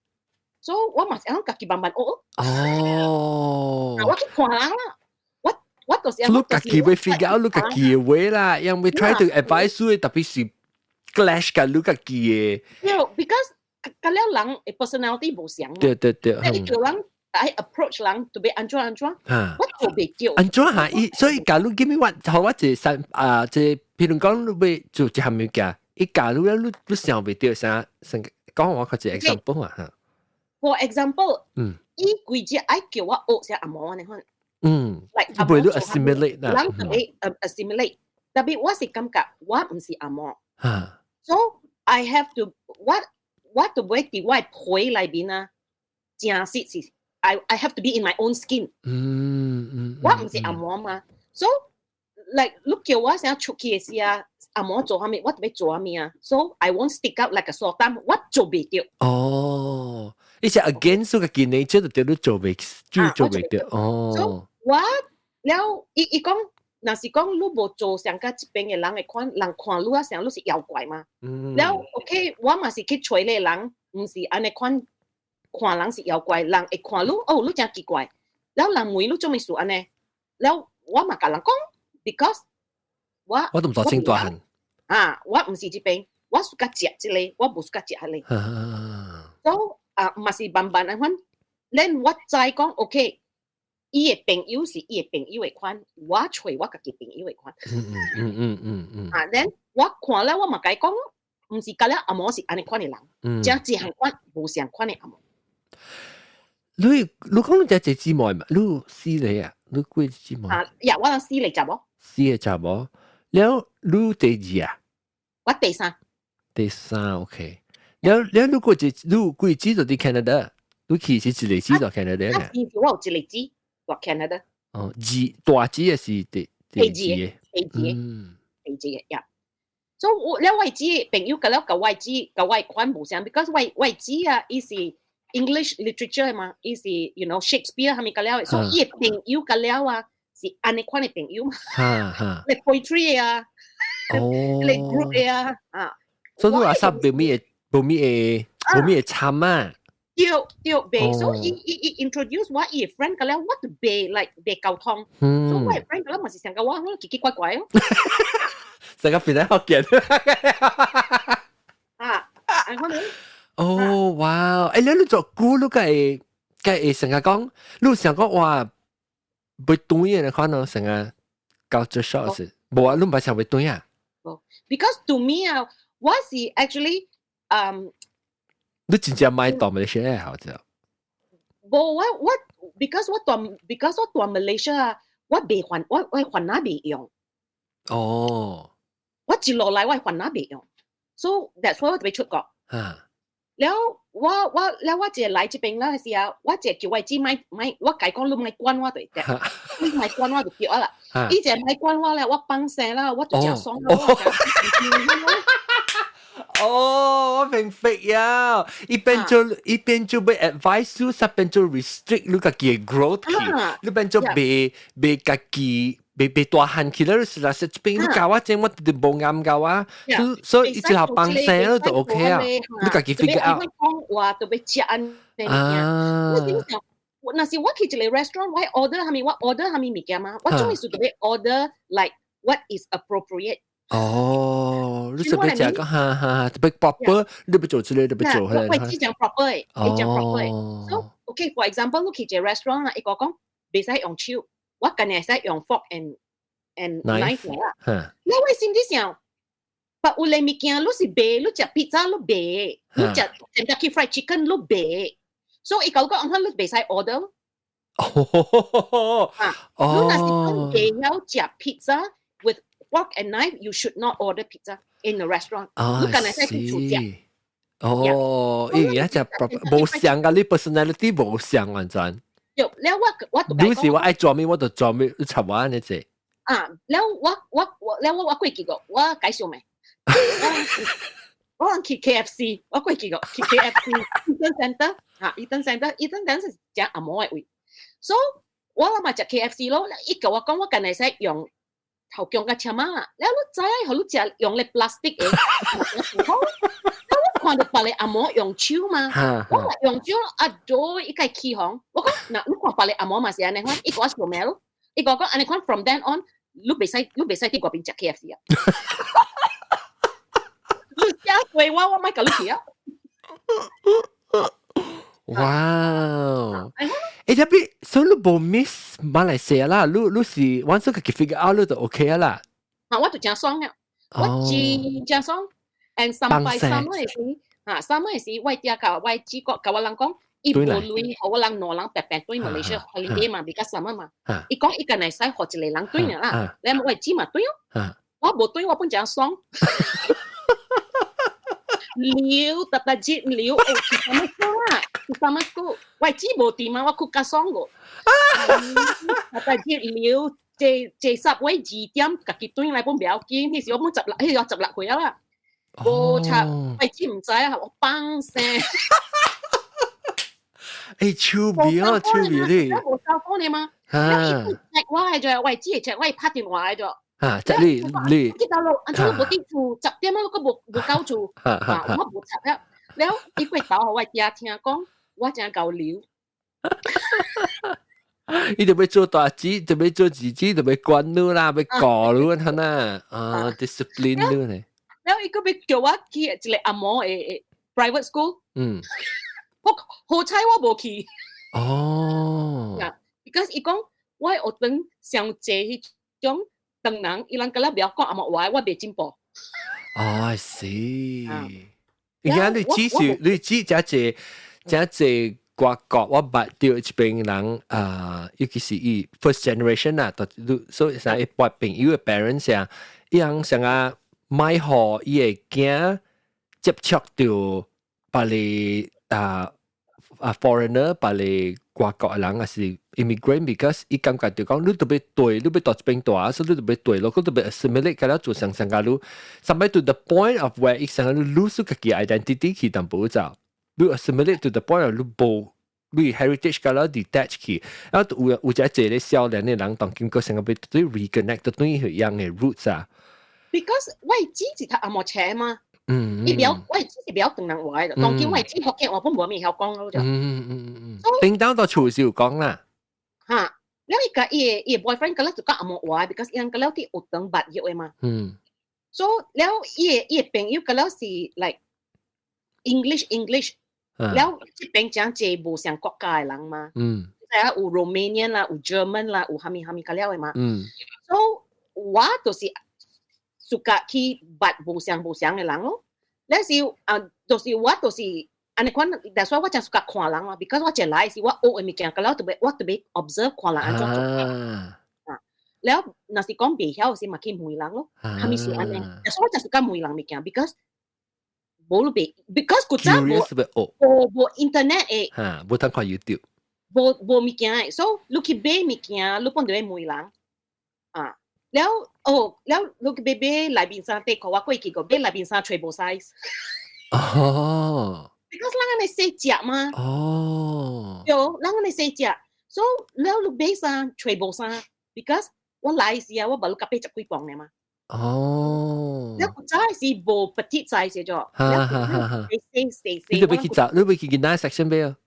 所以我嘛是按家己慢慢學。我去看人啦，我我就是你家己會 figure out 你家己的 way 啦，因為 try to advise 你，特別是 clash 佮你家己的。對，because 佮了人的 personality 無相。對對對。你叫人愛 approach 人，特別按怎按怎，我做袂著。按怎哈？伊所以假如 give me one，予我一個三啊，這譬如講你欲做一項物件，伊假如咧你你想袂著啥，先講我較一個 example 啊哈。 For example，伊規隻愛叫我學啥紅毛按呢款。，like 袂你 assimilate 啦。人特別 assimilate，特別我是感覺我毋是紅毛。So I have to 我我就欲佇我的皮內面啊，誠實是 I have to be in my own skin。我毋是紅毛嘛，so like 你叫我啥出去的時啊，紅毛做啥物，我就欲做啥物啊，so I won't stick out like a sore thumb，我做袂著。哦，伊是 against 個見你，這就對你做袂，就做袂著。哦。 So 我了，伊伊講，若是講你無做像佮這邊的人的款，人看你啊，像你是妖怪嘛。了 OK，我嘛是去揣咧人，毋是按呢款看人是妖怪，人會看你，哦，你誠奇怪。了人問你做物事按呢？了我嘛共人講，because 我我都毋大清大漢。啊，我毋是這邊，我 suka 食這個，我無 suka 食彼個。所以啊，嘛是慢慢按款，咱我知講 OK。伊的朋友是伊的朋友的款，我揣我家己朋友的款。啊，then 我看了我嘛共伊講，毋是佮了紅毛是按呢款的人，誠一項款無相款的紅毛。你你講你這一姊妹嘛？你四個啊？你幾姊妹？啊，呀，我有四個查某。四個查某，了你第二啊？我第三。第三，OK。了了，你過一你幾姊就佇 Canada？你去是一個姊就 Canada 啊？是，我有一個姊。佇 Canada。哦，二大姊的是第第二個，第二個，第二個呀。所以我了我姊朋友佮了佮我姊佮我款無相，because 我我姊啊，伊是 English literature 嘛，伊是 Shakespeare 啥物佮了，所以伊的朋友佮了啊，是按呢款的朋友嘛。咧 poetry 啊，咧 group 的啊，啊。所以你話說無物會無物會無物會參啊？對對，袂，所以伊伊伊 introduce 我伊 friend 個了，我就袂 like 袂溝通，所以我 friend 個了嘛是想講我奇奇怪怪哦。成個變咗福建。啊，按款。哦，哇！欸，你你做久，你該會該會成日講，你想講哇，欲轉的款咯，成個 culture shock 是，無啊，你毋捌想欲轉啊？Because to me 啊，我是 actually 你真正欲蹛馬來西亞好似？無我我 because 我蹛 because 我蹛 Malaysia 啊，我袂煩我我煩惱袂用。哦。我一落來我煩惱袂用，so that's why 我特別出國。了我了我一來這邊啦時候，我一叫我姊莫莫，我共伊講你莫管我對，你莫管我就對啦。伊一莫管我咧，我放生啦，我就誠爽啦。哦，我明白呀！一邊做一邊做欲 advise 你，一邊做 restrict 你家己的 growth 去，你變做袂袂家己袂袂大漢去了，是啦，是這邊你教我這我就無啱教我，所以一直放生就 OK 啊，你家己 figure out。講話特別食按呢物件，我點想？若是我去一個 restaurant，我 order 啥物，我 order 啥物物件嘛，我總是特別 order like what is appropriate。哦，你特別食個哈哈，特別 proper，你欲做這個，你欲做彼個。我只講 proper 的，會講 proper 的。So okay，for example，你去一個 restaurant 啊，伊個講袂使用手，我今日會使用 fork and knife 啦。你我心裡想，但有咧物件你是白，你食 pizza 你白，你食 Kentucky Fried Chicken 你白，所以伊講講，你袂使 order。啊，你若是講袂曉食 pizza with fork and knife, you should not order pizza in the restaurant。你敢會使去厝食。哦，因為一隻無相㗎，你 personality 無相完全。對，了我我你是我愛做咩，我就做咩，你插我呢隻。啊，了我我我了我我過幾個，我介紹未？我去 KFC，我過幾個去 KFC Eaton Centre 啊，Eaton Centre，Eaton Centre 是食紅毛的位，所以我嘛食 KFC 咯。伊共我講，我敢會使用頭強共簽仔啦。了你知影，予你食用咧 plastic 的，我看著別个紅毛用手嘛，我用手啊，做伊共起哄。我講，若你看別个紅毛嘛是按呢款，伊共我說明咯。伊共我講按呢款 from then on，你袂使你袂使佇外邊食 KFC 啊。你食過我，我莫共你去啊。哇！欸，特別所以你無 miss 馬來西亞啦，你你是 once 家己 figure out 你就 OK 啊啦。啊，我就誠爽啊，我真誠爽。And 三擺三個時，啊，三個時，我爹共我姊閣共我人講，伊無鐳，予我人兩人白白轉馬來西亞 holiday 嘛，比較什麼嘛。伊講伊敢會使予一個人轉啦，你我姊嘛轉哦，我無轉，我本誠爽。溜特特節溜，哦，去什麼school 啦？去什麼 school？我姊無佇嘛，我較較爽個。特特節溜，坐坐十位2點，家己轉來本袂要緊。彼時我本十六，彼時我16歲啊啦。無插，我姊毋知啊，我放聲。欸，趣味哦，趣味咧。無收工呢嘛？啊！伊 check 我的就我姊會 check 我會拍電話的就。啊！即你你。去到路，按怎無佇厝，10點啊，閣無無到厝，啊，我無插了。了，伊過頭予我爹聽講，我誠𠢕留。伊就欲做大姊，就欲做姊姊，就欲管你啦，欲教你按呢啊，discipline 你呢。了，伊閣欲叫我去一個紅毛的 private school。我好彩我無去。哦。 Because 伊講我學堂上濟彼種唐人，伊人敢若袂曉講紅毛話，我袂進步。哦，I see。而家你只是你只誠濟誠濟外國，我捌著一邊人啊，尤其是伊 first generation 啊，都所以啥伊捌朋友的 parents 啊，伊人想啊，莫予伊的囝接觸著別个啊啊 foreigner，別個外國的人，抑是 immigrant，because 伊感覺就講你特別對，你欲佇這邊蹛，所以你特別對咯，佢特別 assimilate 佮了做相相佮你，somebody to the point of where 伊想你 lose 家己 identity 去淡薄走，你 assimilate to the point of 你無你 heritage 佮了 detach 去，啊有有一個少年的人當經過成個欲對 reconnect 對彼樣的 roots 啊。 Because 我姊是讀紅毛冊嘛。伊袂曉，我姊是袂曉唐人話的，當今我姊福建話本無物曉講咯就。叮當到厝是有講啦。哈，了伊共伊的伊的 boyfriend 佮了就講紅毛話，because 伊人佮了佇學堂捌約的嘛。所以了伊的伊的朋友佮了是 like English English，了這邊誠濟無相國家的人嘛。知影有 Romanian 啦，有 German 啦，有啥物啥物佮了的嘛。所以我就是 suka 去捌無相無相的人咯。了是啊，就是我就是按呢款，that's why 我誠 suka 看人嘛，because 我一來時我學的物件，佮了特別我特別 observe 看人按怎做。啊，了若是講袂曉時嘛去問人咯，係咪是按呢？所以我就是講問人物件，because 無你袂，because 古早無無無 internet 的，嚇，無通看 YouTube，無無物件的，所以你去買物件，你本就欲問人啊。了哦，了你去買買內面衫底褲，我過去個買內面衫揣無 size。哦。 Because 人按呢細隻嘛。哦。對，人按呢細隻，所以了你買衫揣無衫，because 我來時啊，我無甲80幾磅的嘛。哦。了古早是無 petite size 咗，哈哈哈哈。細細細。你都欲去找，你欲去囡仔 section 買啊？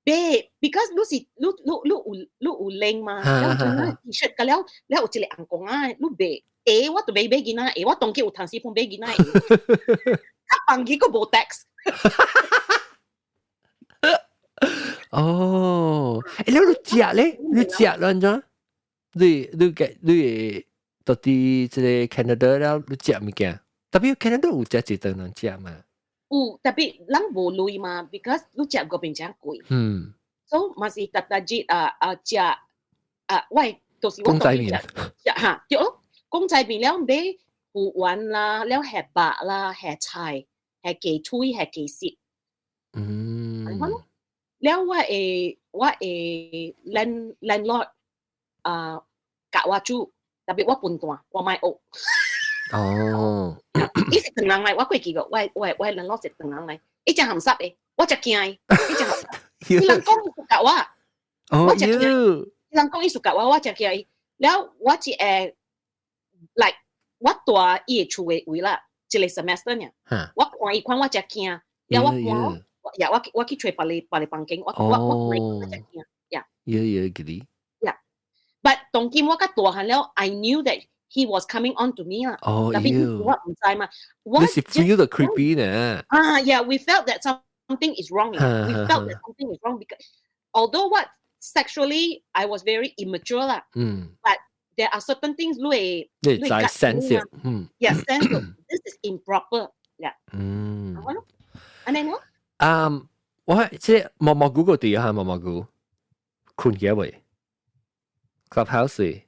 買，because 你是你你你有你有領嘛，了就 T-shirt 個了了有一個紅公仔，你買，欸，我就買買囡仔，欸，我當今有趁時本買囡仔，較放去閣無 tax。哦，欸，你食咧？你食按怎？你你嘅你會到佇這個 Canada 了，你食物件？特別 Canada 有食一頓人食嘛？有，特別咱無鐳嘛，because 你食個變誠貴。所以嘛是逐逐日啊啊食啊，我就是我公仔麵食哈，對咯，公仔麵了買魚丸啦，了下肉啦，下菜，下雞腿，下雞翅。了我的 landlord 啊教我煮，特別我笨蛋，我莫學。哦，伊是唐人來，我過去個，我 landlord 是唐人來，伊誠鹹濕的，我誠驚伊，伊誠鹹濕。伊人講伊 suka 我，我誠驚。伊人講伊 suka 我，我誠驚伊。了我一會，like 我蹛伊的厝的位啦，一個 semester 爾。我看伊款我誠驚，了我搬，呀，我去揣別個別個房間，我看伊我誠驚，呀。有有記得。呀，but 當今我較大漢了，I knew that he was coming on to me 啦。哦，特別我毋知嘛。你是 feel the creepy 呢？啊，yeah，we felt that something is wrong. We felt that something is wrong because although what sexually I was very immature 啦，but there are certain things 你會你知 sense 嗯，yeah sense this is improper yeah 按呢咯。啊，我這毛毛菇個地啊，毛毛菇困起未？Clubhouse。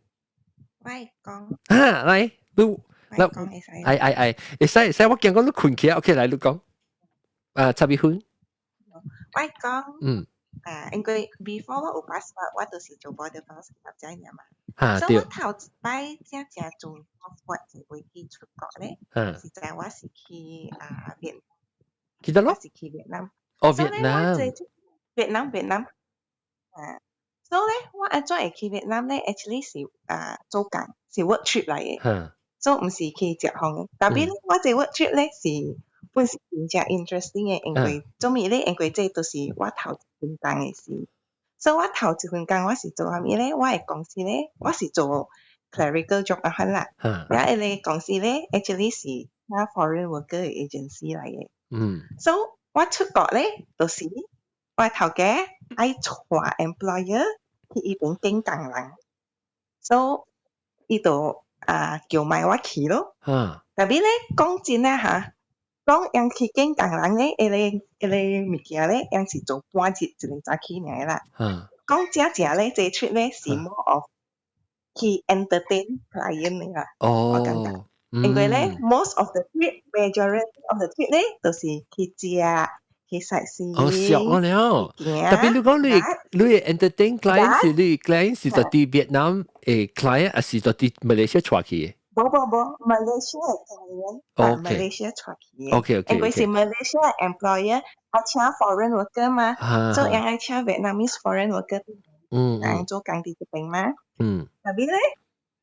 喂，講。啊，來，你，嗱，講會使。哎哎哎，會使會使，我驚講你困起，OK，來你講。啊，插一分。我講。啊，因為 before 我有 passport，我就是做 border crossing 入爾嘛。哈，所以我頭一擺正正做 passport 坐飛機出國咧，是在我是去啊越，記得咯。我是去越南。哦，越南。越南越南。啊，所以咧，我按怎會去越南咧？actually 是啊做工，是 work trip 來的。所以毋是去食風的。特別咧，我這 work trip 咧是本是真正 interesting 的，因為做物咧？因為這都是我頭一份工的事。所以我頭一份工我是做啥物咧？我的公司咧，我是做 clerical job 啊款啦。了彼個公司咧，actually 是請 foreign worker 的 agency 來的。所以我出國咧，就是我頭家愛帶 employer 去伊邊見工人，所以伊就啊叫埋我去咯。特別咧講真啊嚇，講𪜶去見工人咧，彼個彼個物件咧，𪜶是做半日一個早起爾啦。講正正咧，這 trip 咧是 more of 去 entertain client 的啦。我感覺，因為咧 most of the trip majority of the trip 咧，都是去食去 sightseeing。哦，笑我了。特別你講你你 entertain client 是你 client 是佇越南的 client，還是佇馬來西亞帶去的？無無無，馬來西亞 client，啊，馬來西亞帶去的。 因為是馬來西亞 employer 愛請 foreign worker 嘛，所以𪜶愛請 Vietnamese foreign worker，𪜶做工佇這邊嘛。特別咧，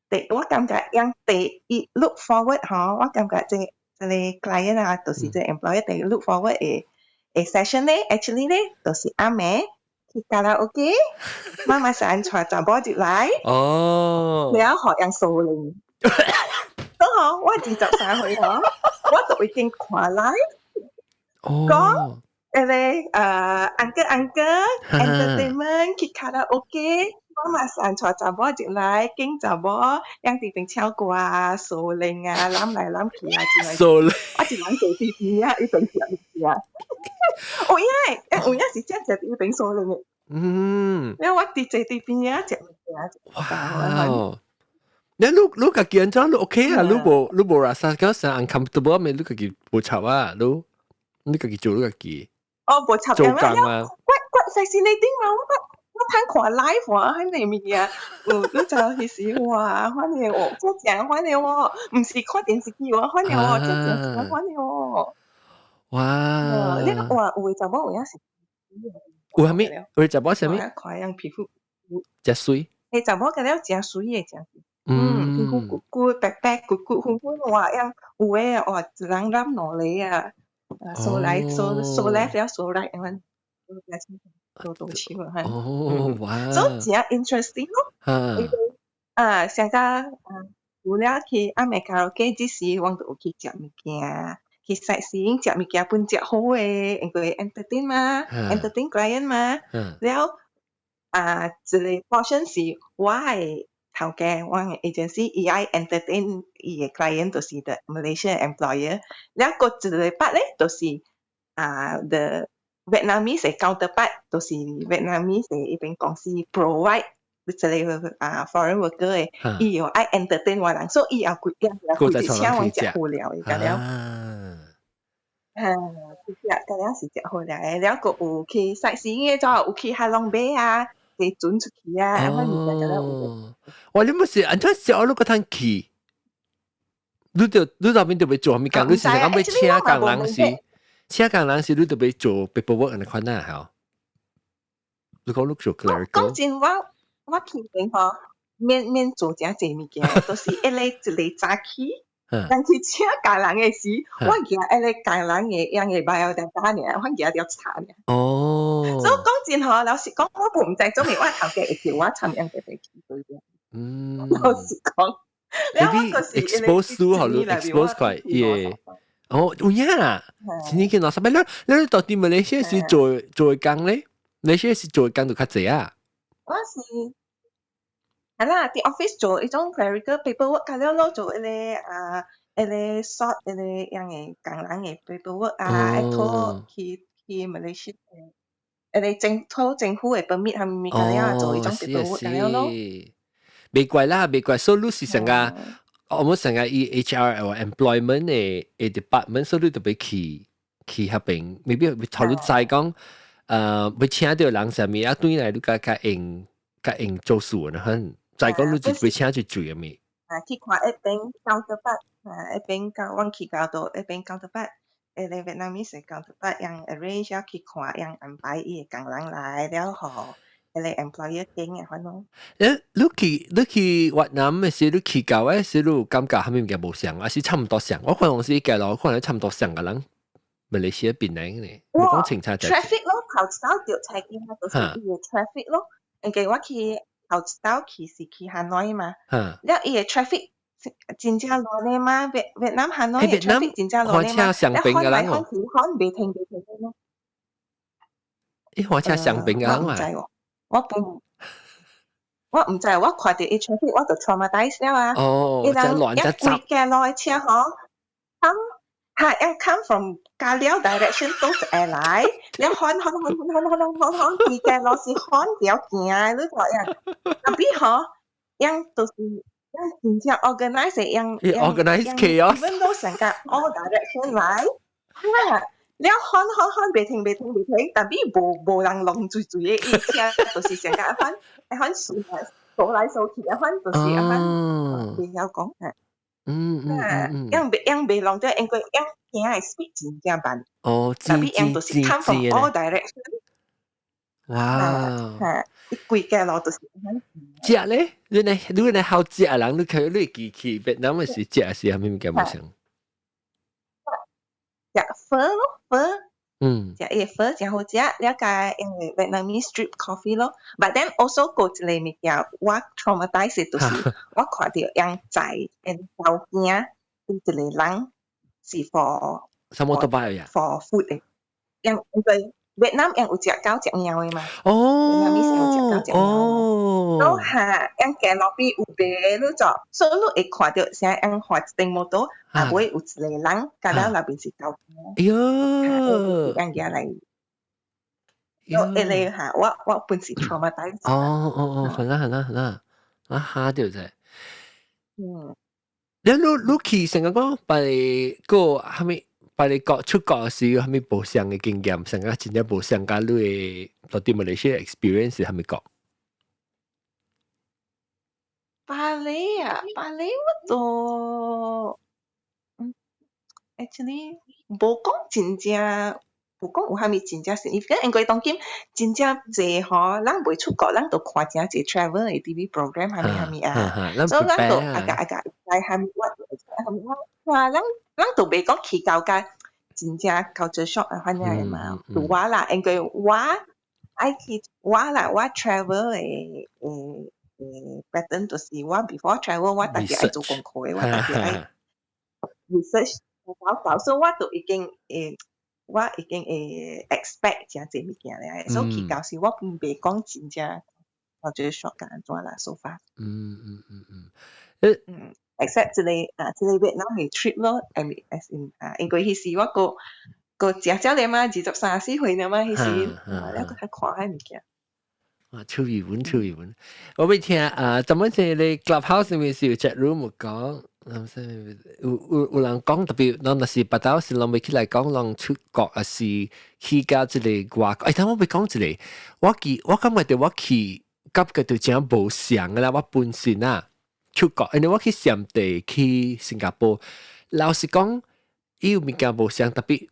第我感覺𪜶第一 look forward 吼，我感覺這這個 client 啊，就是這 employer 第 look forward 的的 session 咧，actually 咧，就是暗暝去卡拉 OK，媽媽想帶查某入來，了予𪜶相認。都好，我23歲吼，我就已經看來，講彼個uncle uncle entertainment 去卡拉 OK，媽媽想帶查某入來，見查某，𪜶佇邊唱歌啊、相認啊、攬來攬去啊，相認。我一人坐佇邊仔，伊邊食物件。有影的，有影是真正佇邊相認的。了我佇坐佇邊仔食物件。哇！你家己按怎你 OK 啊？你無 rasa 講成 uncomfortable 咩？你家己無插啊？你家己做你家己。哦，無插做工啊。 Quite fascinating 嘛！我睇看 live 啊，喺裏面啊，有你就彼時哇，反正哦，這正反正哦，毋是看電視機喎，反正哦，這正反正哦。哇！你話有的查某有影是有啥物？有的查某啥物？看樣皮膚誠媠。欸，查某個了誠媠的，誠皮膚骨骨白白骨骨粉粉哇，樣有的哇，一人染兩個啊，so right so left 了 so right 咁樣。多多錢啊！哦，哇！所以真 interesting 咯。啊，上個啊，有了去暗暝卡拉 OK 這時，我就有去食物件，去 sightseeing 食物件本食好的，因為 entertain 嘛，entertain client 嘛。了啊，一個 portion 是我的頭家，我的 agency 伊愛 entertain 伊的 client，就是 the Malaysian employer。了閣一個 part 咧，就是啊 the Vietnamese 的 counterpart，就是 Vietnamese 的彼邊公司 provide 一個啊 foreign worker 的，伊又愛 entertain 我人，所以伊也規也規一請我食好料的，甲了。啊，食甲了是食好料的，了閣有去 sightseeing 的，就有去哈龍尾啊，坐船出去啊，按呢物件甲了有。哇！你毋是按怎小你閣通去？你就邊就欲做啥物工？你是講欲請工人是？請工人是你就欲做 paperwork 按呢款啊？吼？你講你做 clerical？講真，我去邊吼，免做誠濟物件，就是一個一個早起，但去請工人的時，我舉彼個工人的樣的 biodata 爾，我舉著查爾。所以講真吼，老實講，我毋知做咩，我頭家會叫我參樣特別去對。老實講，你 expose 到予你 expose 塊耶。哦，有影啊！真正見老實，你到底馬來西亞是做工咧？馬來西亞是做工就較濟啊？我是係啦，佇 office 做彼種 clerical paperwork，甲了咯做彼個啊，彼個 sort 彼個樣的工人的 paperwork 啊，愛討去馬來西亞，彼個討政府的 permit 啥物甲了做彼種 paperwork 甲了咯。袂怪啦，袂怪，所以你是成個。我們成個以 HR 或 employment 的 department，所以你就欲去彼邊，maybe 頭拄知講，欲請著人啥物啊，轉來你較用做事呢，很知講你就欲請就做啥物。啊，去看彼邊 counterpart，啊，彼邊交阮去到彼邊 counterpart，彼個 Vietnamese counterpart 用 arrange 了去看，用安排伊的工人來了予彼個 employer 揀的款咯。你去越南的時，你去到的時，你有感覺啥物物件無相，還是差毋多相？我看當時街路看來差毋多相個人，馬來西亞檳城呢，無講清楚。 traffic 咯，頭一道著車經啊，就是伊的 traffic 咯。因為我去頭一道去是去河內嘛，了伊的 traffic 真正亂的嘛，越南河內的 traffic 真正亂的嘛，了換來換去換袂停袂停的咯。伊換車雙邊個人啊？我毋知喎，我毋知，我看著伊 traffic 我就 traumatise 了啊！哦，真亂真雜。規街路的車吼，come 哈，一 come from 加了 direction 都是會來，了換換換換換換換換，規街路是換條行，你看樣，tapi 吼，樣就是樣真正 organize 樣 organize chaos， even though 成個 all direction 來，哈，了換換換袂停袂停袂停，tapi 無人弄水水的，伊車就是成個款一款數來數來數去，一款就是一款袂曉講。樣袂樣袂弄著，因為樣行的 speed 真正慢。但是樣就是 come from all direction。哇！嚇，伊規街路就是。食咧，你呢好食人，你可你記去越南的是食是啥物物件無相？食粉咯，粉。食伊個粉誠好食，了解因為 Vietnamese drip coffee 咯。But then also 閣一個物件，我 traumatized 就是我看著樣載𪜶狗囝對一個人是 for 啥物都擺呀？for food 的，樣因為越南樣有食狗食貓的嘛。哦。越南有食狗食貓。哦。嚇，樣街路邊有賣你做，所以你會看著啥樣駛一頂摩托，後尾有一個人，甲了內面是狗囝。哎喲！樣行來。有一個嚇，我本是 traumatized。哦哦哦，好啦好啦好啦，啊嚇著啫。你去成個講，別個蝦米，別個國出國時有蝦米無相嘅經驗，成個真正無相佮你的到佇馬來西亞 experience 蝦米國？巴厘啊，巴厘我都，actually 無講真正，無講有啥物真正是，因為當今真正濟吼，咱袂出國，咱都看真濟 travel 的 TV program 蝦米蝦米啊，所以咱都啊個啊個來蝦米我，蝦米我，哇，咱都袂講去到甲真正 culture shock 啊，反正的嘛，對我啦，因為我愛去我啦，我 travel 的 pattern 就是我 before travel 我特別愛做功課的，我特別愛 research 搞搞，所以我都已經我已經會 expect 誠濟物件咧，所以去到時我袂講真正我覺得 shock 按怎啦，so far。except 這個啊，這個越南的 trip 咯，I mean as in 啊，因為彼時我閣閣誠少年嘛，23、4歲爾嘛，彼時，啊，了閣較看彼物件。啊，趣味本，趣味本。我欲聽啊，怎麼是你 Clubhouse 裡面是有 chat room 有講，有人講特別，咱若是別兜是攏欲起來講，人出國抑是去到這個外國。欸，等我欲講一個，我記我感覺著我去感覺著誠無相啦，我本身啊出國，因為我去暹地去新加坡，老實講，伊有物件無相，特別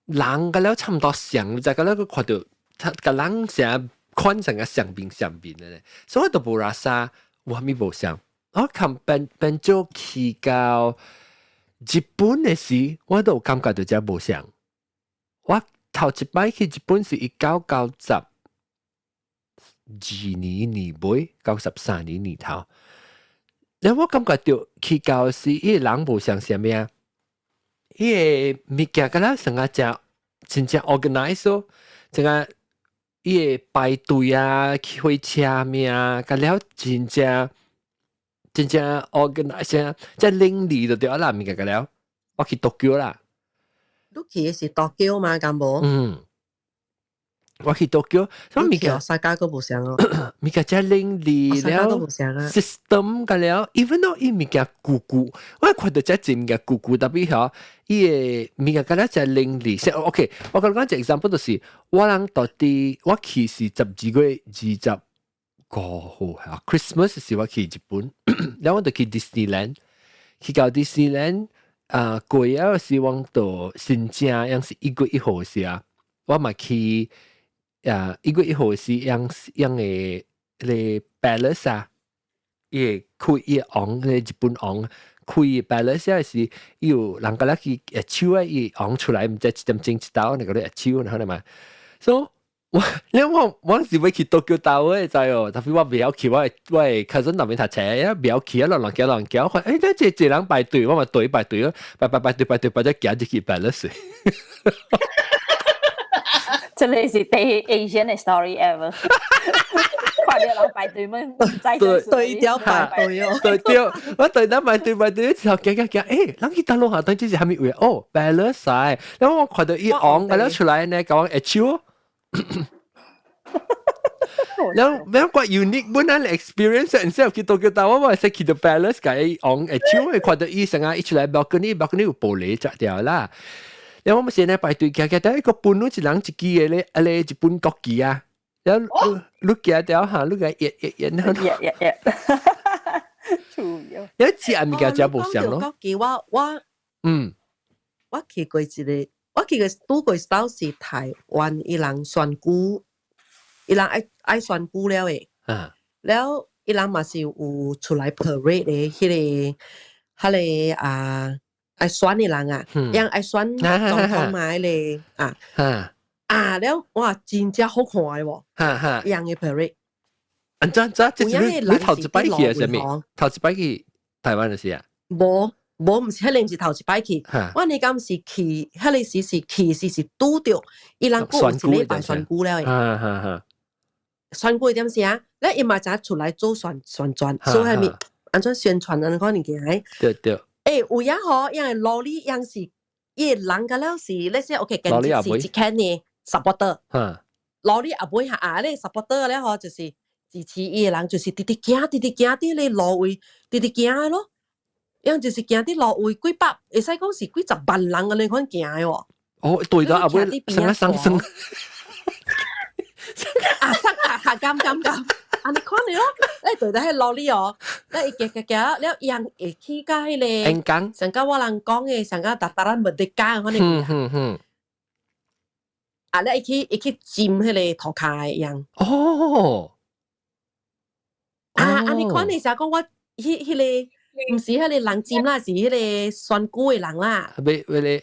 人佮了差毋多相，就佮了閣看著，佮人成款成個相面相面的咧，所以我都無拉啥有啥物無相。我看變變做去到日本的時，我都有感覺著遮無相。我頭一擺去日本是1992年年尾，93年年頭。然後我感覺著去到時，伊個人無相啥物啊？伊個物件敢若成個誠真正 organize 咯，這個伊個排隊啊，去火車物啊，佮了真正真正 organize，真伶俐就對啦，物件佮了。我去 Tokyo 啦。你去的是 Tokyo 嘛？敢無？嗯，我去 Tokyo，所以物件世界閣無相哦，物件真伶俐了都無相啊，system 佮了，even though 伊物件舊舊，我看著這濟物件舊舊，特別吼，伊個物件敢若真伶俐。OK，我共你講一個 example 就是，我人到底我去是12月25號啊，Christmas 時我去日本，然後我就去 Disneyland，去到 Disneyland 啊，過了時我到新正，樣是1月1號時啊，我嘛去啊，1月1號時樣樣個個 palace 啊，伊會開伊個王，個日本王開 palace 啊時，伊有人共咱去握手啊，伊王出來，毋知一點鐘一刀，那個咧握手，然後咧嘛，所以我因為我是欲去 Tokyo Tower 的知哦，特別我袂曉去，我的 cousin 那邊讀冊，啊袂曉去啊，亂亂行亂行，看欸，這這人排隊，我嘛對排隊咯，排排排隊排隊排隊行入去 palace。這個是第 Asian 的 story ever。看著人排隊們，對對條排隊哦，對對，我對咱排隊排隊之後行行行，欸，人去佗落下，等這是蝦米位？哦，palace，然後我看著伊王佮了出來呢，共我握手。然後然後怪 unique 本來 experience，instead of 去 Tokyo Tower，我係去到 palace 共伊王握手，看著伊成啊，一出來 balcony balcony 有玻璃遮掉啦。然後我們現在排隊行行，但一個本攏一人一支的咧，啊咧日本國旗啊，然後你行掉哈，你個一一一，然後一一一，有一隻物件真無相咯。國旗我我去過一個。我去過拄過走是台灣，伊人選舉，伊人愛愛選舉了的，了伊人嘛是有出來 parade 的，彼個啊愛選的人啊，人愛選總統嘛，彼個啊，啊了哇，真正好看的喎，人的 parade。按怎怎？這是你頭一擺去啊？啥物？頭一擺去台灣的時啊？無。無，毋是彼個毋是頭一擺去，我呢敢是去，彼個時是去時是拄著，伊人閣有一禮拜選舉了的。選舉點時啊？咧伊嘛才出來做宣宣傳，做啥物？按怎宣傳按呢款物件？對對。欸，有影吼，因為路裡樣是，伊個人佮了是，那些 OK，跟是一間的 supporter。路裡阿妹啊，咧 supporter 咧吼，就是支持伊個人，就是直直行，直直行佇咧路位，直直行咯。樣就是行佇路位幾百，會使講是幾十萬人按呢款行的喎。哦，對咗，阿妹生一生生。啊，生啊，嚇，敢敢敢，啊，你看你咯，你對佇彼路裡哦，你伊行行行，了人會去到彼個，上甲我人講的，上甲 Dataran Merdeka 可能。嗯嗯嗯。啊，你伊去佔彼個塗跤的樣。哦。啊，啊，你看你成講我，彼個。毋是彼個人佔啦，是彼個選舉的人啦。欲欲欲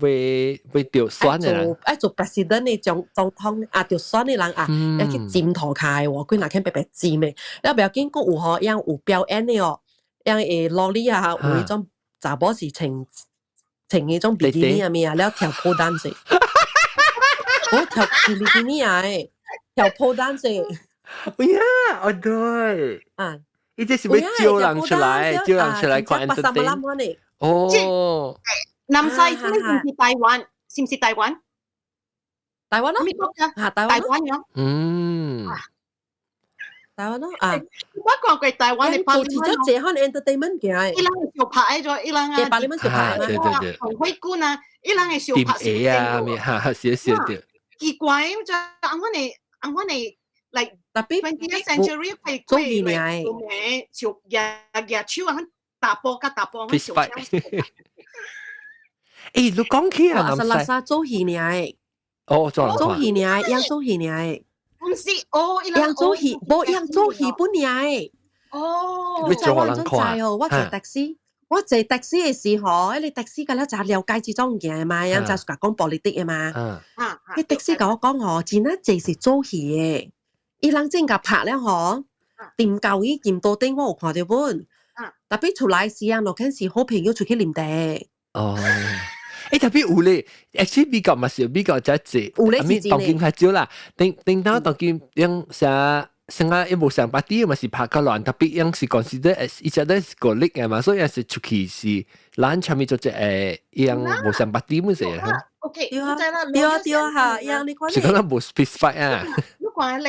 欲欲著選的人。愛做 president 的總統啊，著選的人啊，欲去佔塗跤的喎，幾若肯白白佔的。了不要緊，閣有吼，樣有表演的哦，樣會落裡啊，有彼種查某是穿穿彼種比基尼啊物啊，了跳 pole dance。我跳比基尼啊，跳 pole dance。哎呀，哦對。啊。伊這是欲招人出來，招人出來看 entertain。哦。南西是毋是台灣？是毋是台灣？台灣咯。咩國家？啊，台灣咯。嗯。台灣咯啊。我看過台灣的做一隻這款 entertainment 嘅。伊人會相拍咗，伊人啊。把你們相拍。對對對。紅會館啊，伊人會相拍。點 A 啊，咩哈，少少啲。奇怪，就按款的，按款的。like 特別 20th century 係做戲爾嘅，就舉舉手啊，打波佮打波，手槍。欸，你講起啊，南西做戲爾的。哦，做做戲爾，樣做戲爾的。毋是哦，樣做戲，無樣做戲本爾的。哦，你做人看哦，我坐 taxi，我坐 taxi 的時候，彼個 taxi 佮了誠了解這種物件的嘛，樣誠喜歡講 politic 的嘛。啊。彼 taxi 共我講吼，真啊濟是做戲的。伊人正共拍了吼，掂舊伊金多頂我有看著本，特別出來時啊，落肯是好朋友出去啉茶。哦，欸，特別有咧，actually 美國嘛是美國才濟，有咧是當今較少啦。頂頂當當今用啥啥啊，伊無上巴啲嘛是拍較亂，特別用是 consider as 伊只都是個力嘅嘛，所以是出去是咱前面做隻樣無上巴啲乜事啊。 OK，對啊，對啊，對啊，嚇，樣你看。是講咱無 peace fight 啊。你看你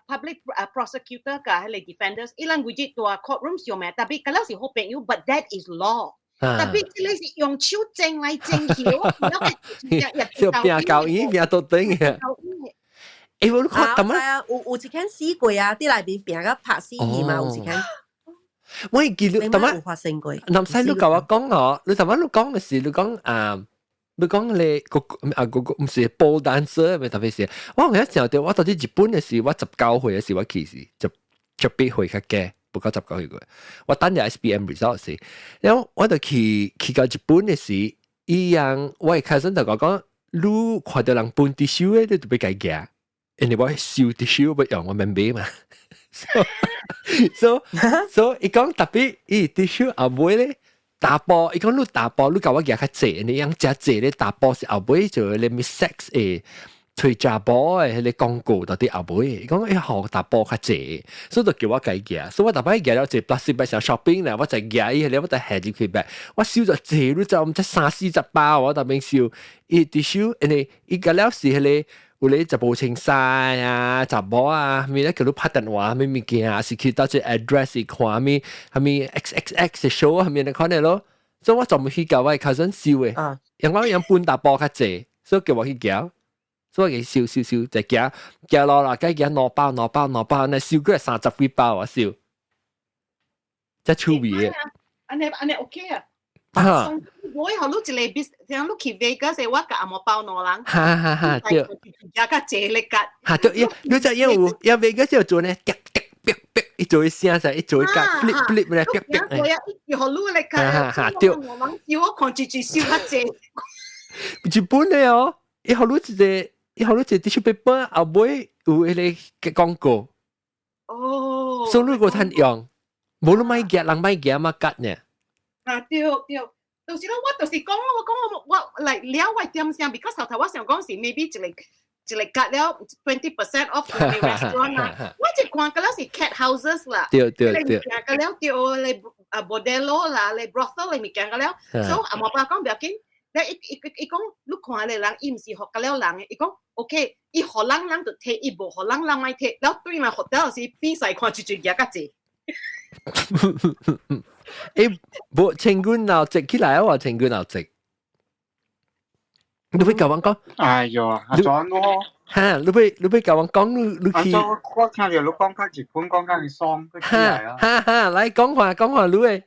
public prosecutor 佮彼个 defenders，伊人規日佇 courtroom 上面，特別佮了是好朋友，but that is law。特別這個是用手爭來爭去，我就拼交椅拼到頂嘅。欸，我看，啊，有一間死過啊，佇內面拚甲拍死去嘛，有一間。我會記得，頭有發生過。南西你共我講哦，你頭先你講的是你講啊。你講你個啊個個毋是 pole dancer 咪特別是，我有一時候我到底日本的時，我19歲的時我去時，18歲較加，不夠19歲過。我等日 SPM result 時，然後我就去到日本的時，伊樣我的 cousin 就講，你看著人分 tissue 的，你就欲共伊舉，因為我收 tissue 欲用我免買嘛。So 伊講特別，伊 tissue 後尾咧。查埔，伊講你查埔，你共我舉較濟，你樣誠濟咧查埔是後尾就咧咩 sex 的，揣查埔的彼个廣告到佇後尾，伊講欸好查埔較濟，所以就叫我共伊舉，所以我逐擺舉了一個 plastic bag 想 shopping 咧，我就舉伊，彼個我就下入去 bag，我收咗濟，你知毋知三四十包我逐邊收，伊佇收，因為伊個了是彼個。有咧就無穿衫啊，查某啊，物咧叫你拍電話，物物件，還是去到這 address 看物，啥物 XXX 的 show 啥物你看的咯。所以我專門去共我的 cousin 收的，因為我用分查埔較濟，所以叫我去舉，所以我去收收收，就舉舉落啦，該舉兩包兩包兩包，那收過30幾包啊收，真趣味的。按呢按呢 OK 啊。啊！我以後你一個 bis，像你去 Vegas，我共阿毛包兩人。哈哈哈，對。也較濟力格。哈對，你知因有，因 Vegas 有做呢，滴滴啪啪，伊做一聲噻，伊做一個 flip flip 咧，啪啪。對啊，伊予你咧個。哈哈對。我看住住收較濟。日本的哦，伊予你一個，伊予你一個 tissue paper 後尾有彼个廣告。哦。所以你個通用，無你莫舉，人莫舉嘛割呢。啊對對，就是咯，我就是講，我講我我嚟了我點聲，because 頭頭我想講是 maybe 一個一個割了 20% off 個 restaurant 啊，我就看個了是 cat houses 啦，對對對，個了對咧啊 bordello 啦，咧 brothel 咧物件個了，所以阿毛爸講不要緊，咧伊伊伊講你看咧人，伊毋是予個了人的，伊講 OK，伊予人人就提，伊無予人人莫提，了對嘛 hotel 是比賽看就就舉較濟。誒，無清軍鬧直起來啊！清軍鬧直，你會甲我講？哎喲，阿莊我哈，你會甲我講你去？我聽到你講較日本講較爽，哈哈哈，來講話講話你誒。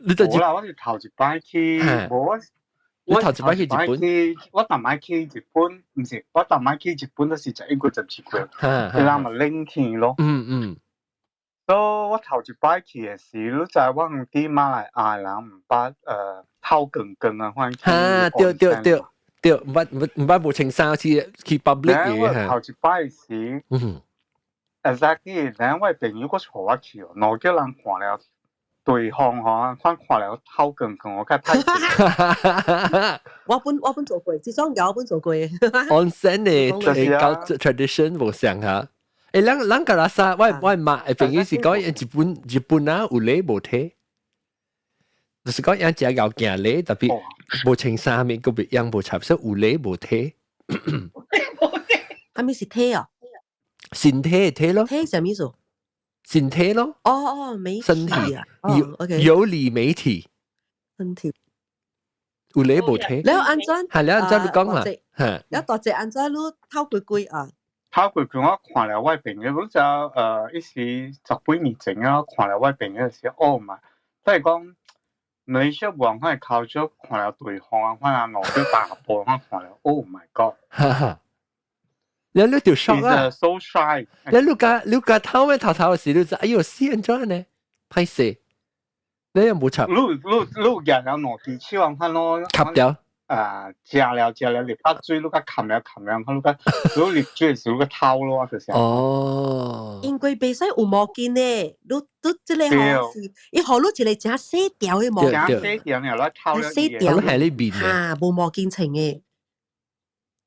你就無啦，我是頭一擺去，無我。你頭一擺去日本？我逐擺去日本，毋是我逐擺去日本都是11月12月，伊人嘛冷天咯。所以我頭一擺去的時，你知我佇馬來亞人毋捌透光光啊，反正。哈，對對對對，毋捌無穿衫去 public 嘅。我頭一擺時，exactly，然後我朋友閣帶我去哦，兩個人看了。對方吼，看看了透光光，我較歹勢。我本做過，這種我本做過。 onsen 的搞 tradition 無相哈。誒，咱個拉薩，我媽的朋友是講日本啊有禮無體，就是講人食𠢕行禮，特別無穿衫物，個別樣無插，所以有禮無體。啥物是體啊？身體的體咯。體啥物意思？身體咯。哦哦，媒身體啊，有理媒體。身體。有禮無體。你按怎？係你按怎你講嘛？嚇。你大隻按怎你透規規啊？透規規我看了我朋友，你知伊是十幾年前啊，看了我朋友時，哦嘛，即係講，馬來西亞無款的culture看了對方啊，看啊兩個大波，我看了，Oh my God！哈哈，你就 shock 啊！So shy！你你個頭尾頭頭時，你就哎呦死安怎呢？歹勢，你又無插。你舉了兩支手啊，看咯。吸掉。啊，食了入下水，你較含了含了，看你較你入水時，你較透咯，就是。哦。因為袂使有毛巾呢，你這個吼是，伊予你一個誠細條的毛巾。誠細條呢，來透了。細條。係你面哈，無毛巾穿的。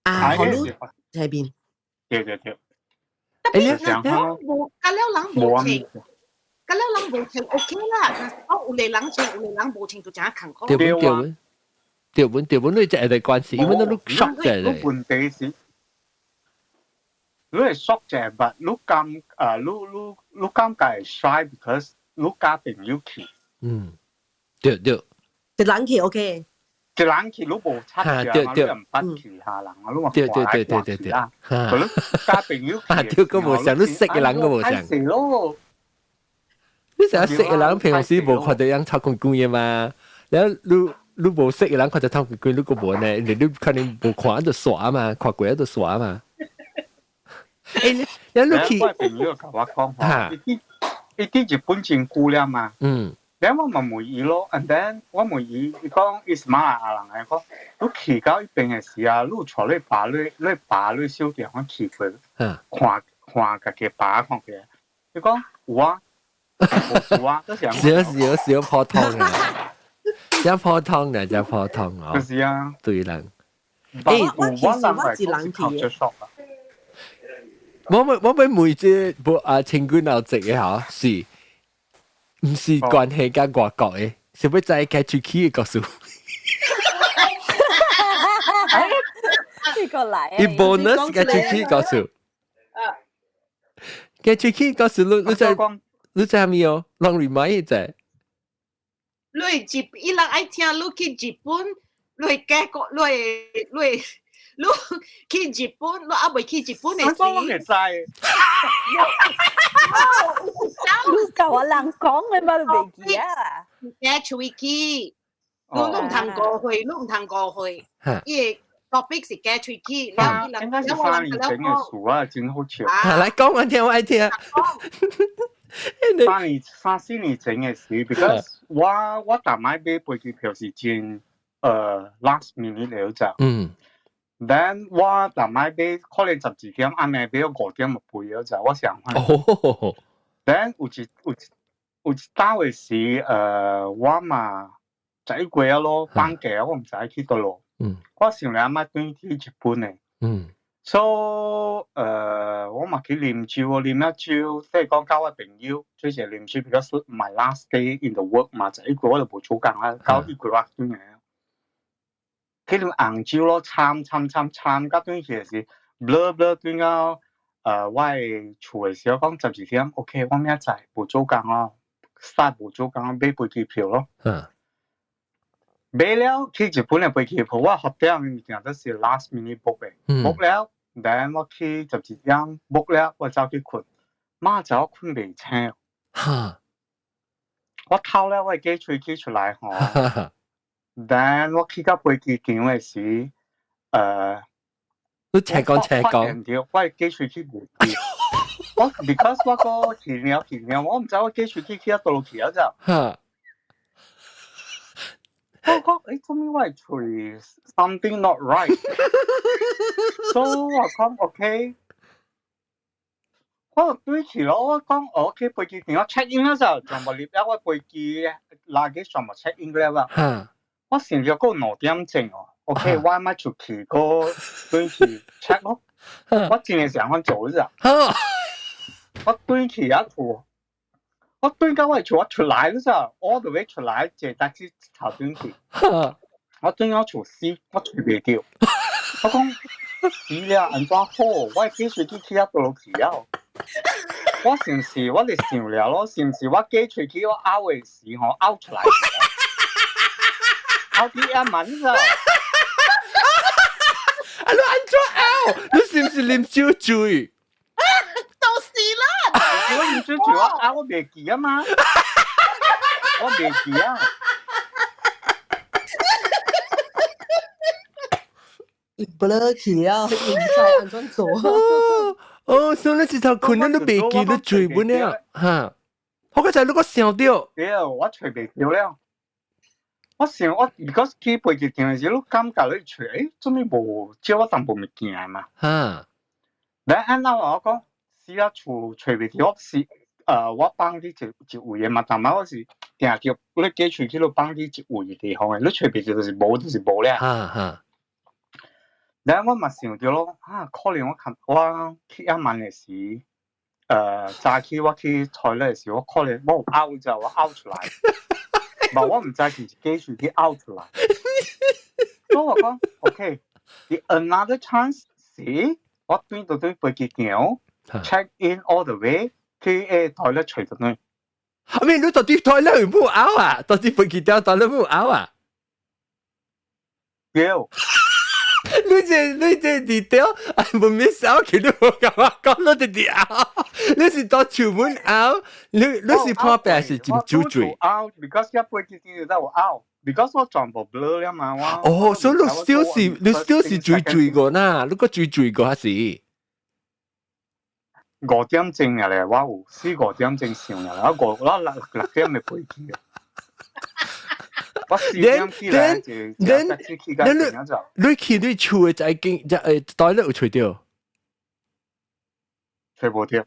啊，予你喺面。對對對。特別無，甲了人無穿，甲了人無穿 OK 啦。若是講有個人穿，有個人無穿，就誠艱苦。對對。對本對本，你就係關事，因為你 shock 者咧。問題是，你會 shock 者，but 你感覺會 shy because 你佮朋友去。嗯，對對。一人去 OK。一人去你無插住啊，你毋捌其他人啊，你嘛對對對對對對。啊，你佮朋友去。對，個無相，你識嘅人個無相。是咯。你成日識嘅人，平常時無看到人臭光光嘅嘛，然後你無識嘅人看到臭光光，你個無呢？你可能無看就耍嘛，看過就耍嘛。誒，你去。我朋友共我講吼，伊佇日本真久了嘛。然後我嘛問伊咯，and then 我問伊，伊講伊是馬來亞人來講，你去到彼邊的時啊，你帶你爸你小弟我去過，看看家己爸看起來，伊講有啊，有啊，就是少少少普通啊，真普通啊，真普通哦。就是啊，對人。誒，我其實我一人去。我欲問這無啊，清軍鬧這個吼是。毋是關係佮外國的，是欲知共喙齒的故事。呢個嚟。伊 bonus 共喙齒故事。共喙齒故事，你知啥物哦？攏 remind 者。你日伊人愛聽你去日本，你結果你去日本，你猶未去日本的時。我會知。你共我人講的嘛，你袂記啊？共喙齒，你毋通誤會，你毋通誤會。伊個 topic 是共喙齒，了應該是3年前的事啊，真好笑。來講我聽，我愛聽。三四年前的事，because 我逐擺買飛機票是真last minute 了咋。Then 我逐擺買可能12點暗暝買5點就飛了咋，我想看。哦。 Then 有一當的時，我嘛11月啊咯，放假我毋知去佗落。我想咧欲轉去日本的。So 我嘛去啉酒，啉了酒，即係講佮我朋友做伙啉酒，because my last day in the work 嘛，11月我就無做工啊，到一月我轉來。去啉紅酒咯，參參參參，到轉去的時，blur blur 轉到我的厝的時候講12點，OK，我明仔載無做工哦，start 無做工，買飛機票咯。買了去日本的飛機票，我學點物件都是 last minute book 的，book 了，then 我去12點 book 了，我走去睏，媽仔我睏袂醒。我偷了我的雞喙齒出來吼，then 我去到飛機場的時，你斜講斜講，對，我的雞喙齒無掉。我 because 我個去尿去尿，我毋知我雞喙齒去到佗落去啊咋。我講，做咩我的喙 something not right？So 我講 OK，我對起咯，我講 OK 飛機場我 check in 嗰時候，全部入了我飛機垃圾全部 check in 了啦。我想著夠2點鐘哦，OK，我咪出去個對去 check 咯。我真係想做咋。我對去一厝，我對到我厝我出來嗰時候，all the way 出來坐 taxi 頭轉去。我對我厝死，我揣袂著。我講死了，按怎好？我雞喙齒去遐佗落去啊！我是毋是我就想了咯？是毋是我雞喙齒我拗的時吼拗出來？拗啲一文咋？啊，你按怎拗？你是毋是啉酒醉？都是啦。我啉酒醉，我拗我袂記啊嘛，我袂記啊。伊 blur 去啊，伊毋知按怎做。哦，所以你一頭睏了都袂記，你醉本了，哈？我剛才你閣想著。對，我揣袂著了。我想我 because 去飛機場的時，你感覺你揣，做咩無借我淡薄物件嘛？你按那我講，死啊厝揣袂著，我是我放佇一位的嘛，但嘛我是定著你雞喙齒你放佇一位的地方的，你揣袂著就是無，就是無了。然後我嘛想著咯，啊，可能我看我去遐慢的時，早起我去 toilet 的時，我可能我有嘔就我嘔出來，無我毋知是毋是雞喙齒嘔出來。所以我講，OK，the another chance 是我轉到對飛機場 check in all the way 去toilet 揣著轉。阿妹，你到底 toilet 有冇嘔啊？到底飛機場 toilet 冇嘔啊？有。你這佇掉，哎，無 miss out，佢都無感覺講你佇佇嘔，你是到厝門嘔，你是破病是真酒醉？嘔，because 一飛機場就有嘔，because 我全部 blur 了嘛，我。哦，所以你 still 是你 still 是醉醉過呐？你個醉醉過還是？5點鐘啊咧，我有四五點鐘上啊，我五我6點的飛機啊。我4點起來就就去到你去你厝的在經在toilet 有揣著？揣無著。了，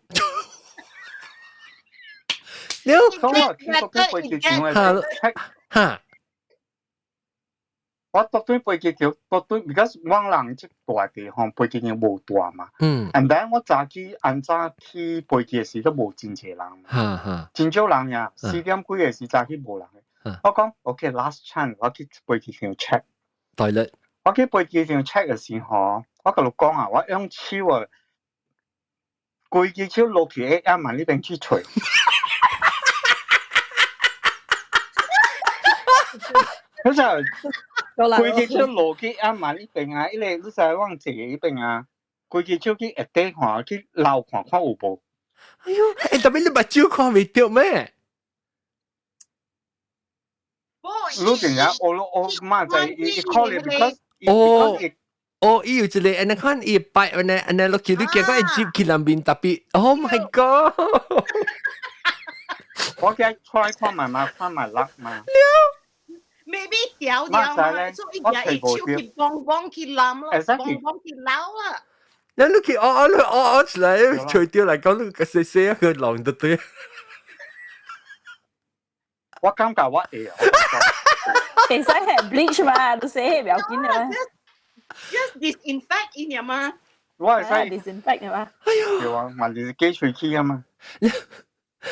我去到飛機場的，哈，我到對飛機場，到對，because 我人這大地方飛機場無大嘛。And then 我早起按早去飛機的時都無真濟人。真少人呀，4點幾的時早起無人。我講 OK，last chance，我去飛機場 check。 toilet。我去飛機場 check 的時候，我共你講啊，我用手啊，規支手落去喺亞曼呢邊去揣。你知規支手落去亞曼呢邊啊，伊個你知往坐彼邊啊，規支手去下底看，去撈看看有無。哎喲，特別你目睭看袂著咩？你定下，我媽就伊可能 because 哦哦，伊有一個按呢看伊擺按呢按呢落去，你見過伊接去南邊特別，Oh my God！我驚 try 看埋嘛，看埋甩嘛。 Maybe 掉掉嘛，所以伊伊手去幫幫去攬咯，幫幫去撈啦。你你去我我我我出來，除掉嚟講，你細細一個狼就對。我感覺我會。其實係 bleach 嘛，都寫係唔要緊嘅咩？Just disinfect 伊爾嘛。我會使 disinfect 嘅嘛。哎喲。對啊，還是雞喙齒啊嘛。你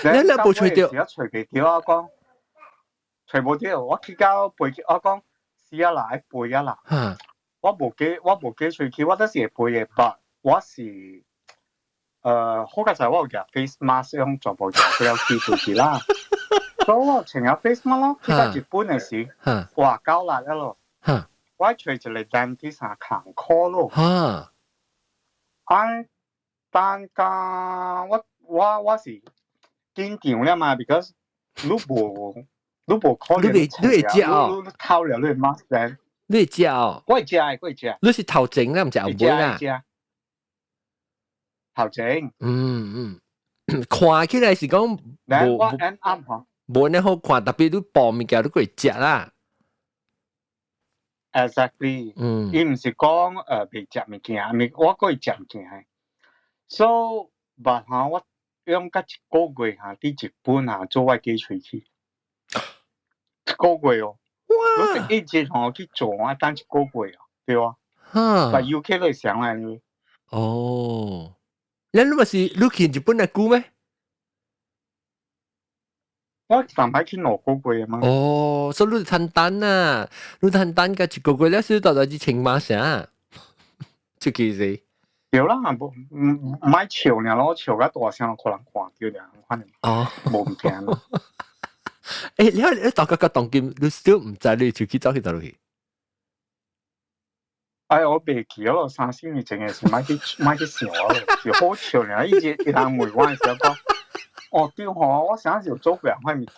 你無揣著？一揣袂著我講，揣無著，我去到背，我講死啊啦，愛背啊啦。我無雞，我無雞喙齒，我都是會背的，but 我是好佳哉我有夾 face mask 用全部夾了去出去啦。所以我穿咗 face mask 咯，去到日本嘅時，哇，夠力了咯。我揣一個 dentist 啊，坎坷咯。啊，但家我是緊張了嘛，because 你無可能你會食哦，你偷了你 mask 咧，你會食哦，我會食，我會食。你是頭前啦，毋是後尾啦。頭前。嗯嗯，看起來是講無我 end up 嗬，無呢好看，特別你薄物件你會食啦。 Exactly，伊毋是講袂食物件，物我閣會食物件。So，但哈我用甲一個月哈，佇日本哈做我假喙齒，一個月哦。哇！我一直吼去做啊，等一個月哦，對啊。但 UK 都會上來呢。哦，你你咪是你去日本的久咩？我上擺去2個月嘛。哦，所以你趁等啊，你趁等個一個月了，先到到去清馬啥？這其實。對啦，無毋莫笑爾咯，笑甲大聲，可能看著爾，反正哦，無物件咯。你大家個當今，你 still 毋知你手機走去佗落去？哎，我袂記咯，3、4年前嘅事，莫去想咯，是好笑爾。伊一伊人問我嘅時候講，哦對吼，我啥時有做過款物件。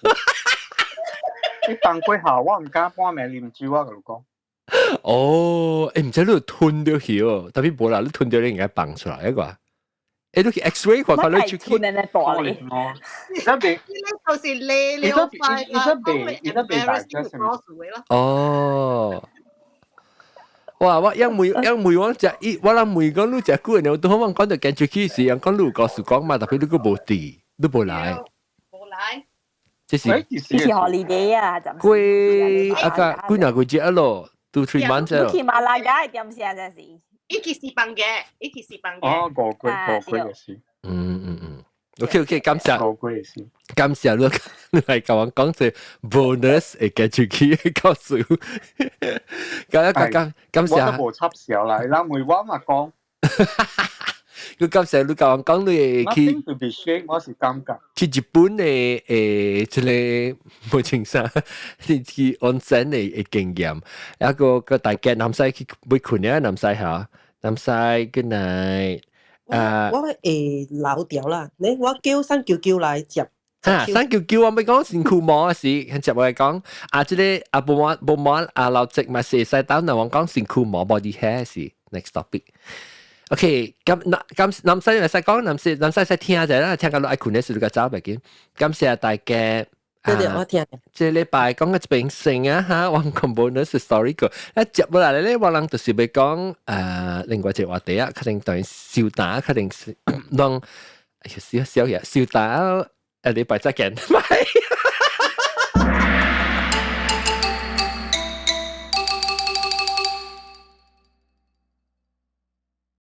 你當過後，我毋敢半暝啉酒，我共你講。哦，毋知你有吞著去哦，特別無啦，你吞著你應該放出來一個。你去 X-ray 看看你出去。吞咧大咧。哦，伊個袂，伊就是咧了快伊個袂，伊個袂大隻咯。哦。哇！我一問一問我食伊，我諗問講你食久的，我拄好我講到行出去時，人講你有告訴講嘛，特別你閣無佇，你無來。無來。這是。這是 holiday 啊，暫時。過啊個幾若個節咯，2、3 months 咯。你去馬來亞點先這是？伊去四放假，伊去四放假。哦，5個月，5個月是。嗯嗯嗯。OK，感謝。5個月是。感謝你，你來共我講這 bonus 會寄出去告訴。感感感謝。我都無插笑啦，人問我嘛講。佢感謝你共我講你去。 Nothing to be shame，我是感覺。去日本的這個無清啥，是去溫泉的經驗。一個個大家南西去欲睏啊，南西嚇，南西 good night。啊！我會老掉啦，你我叫三九九來接。啊，三九九我欲講身軀毛啊是，接我來講啊，這個啊無毛無毛啊老直嘛是使等人我講身軀毛 body hair 是 next topic。OK，咁咁南西會使講，南西南西使聽者啦，聽到愛睏的時就較走袂緊。感謝大家。對對，我聽。這禮拜講個一邊先啊，哈，我講 bonus story 個，一接落來咧，我人就是欲講另外一個話題啊，可能等於燒打，可能是當，哎呀，少少嘢，燒打，下禮拜再見，拜。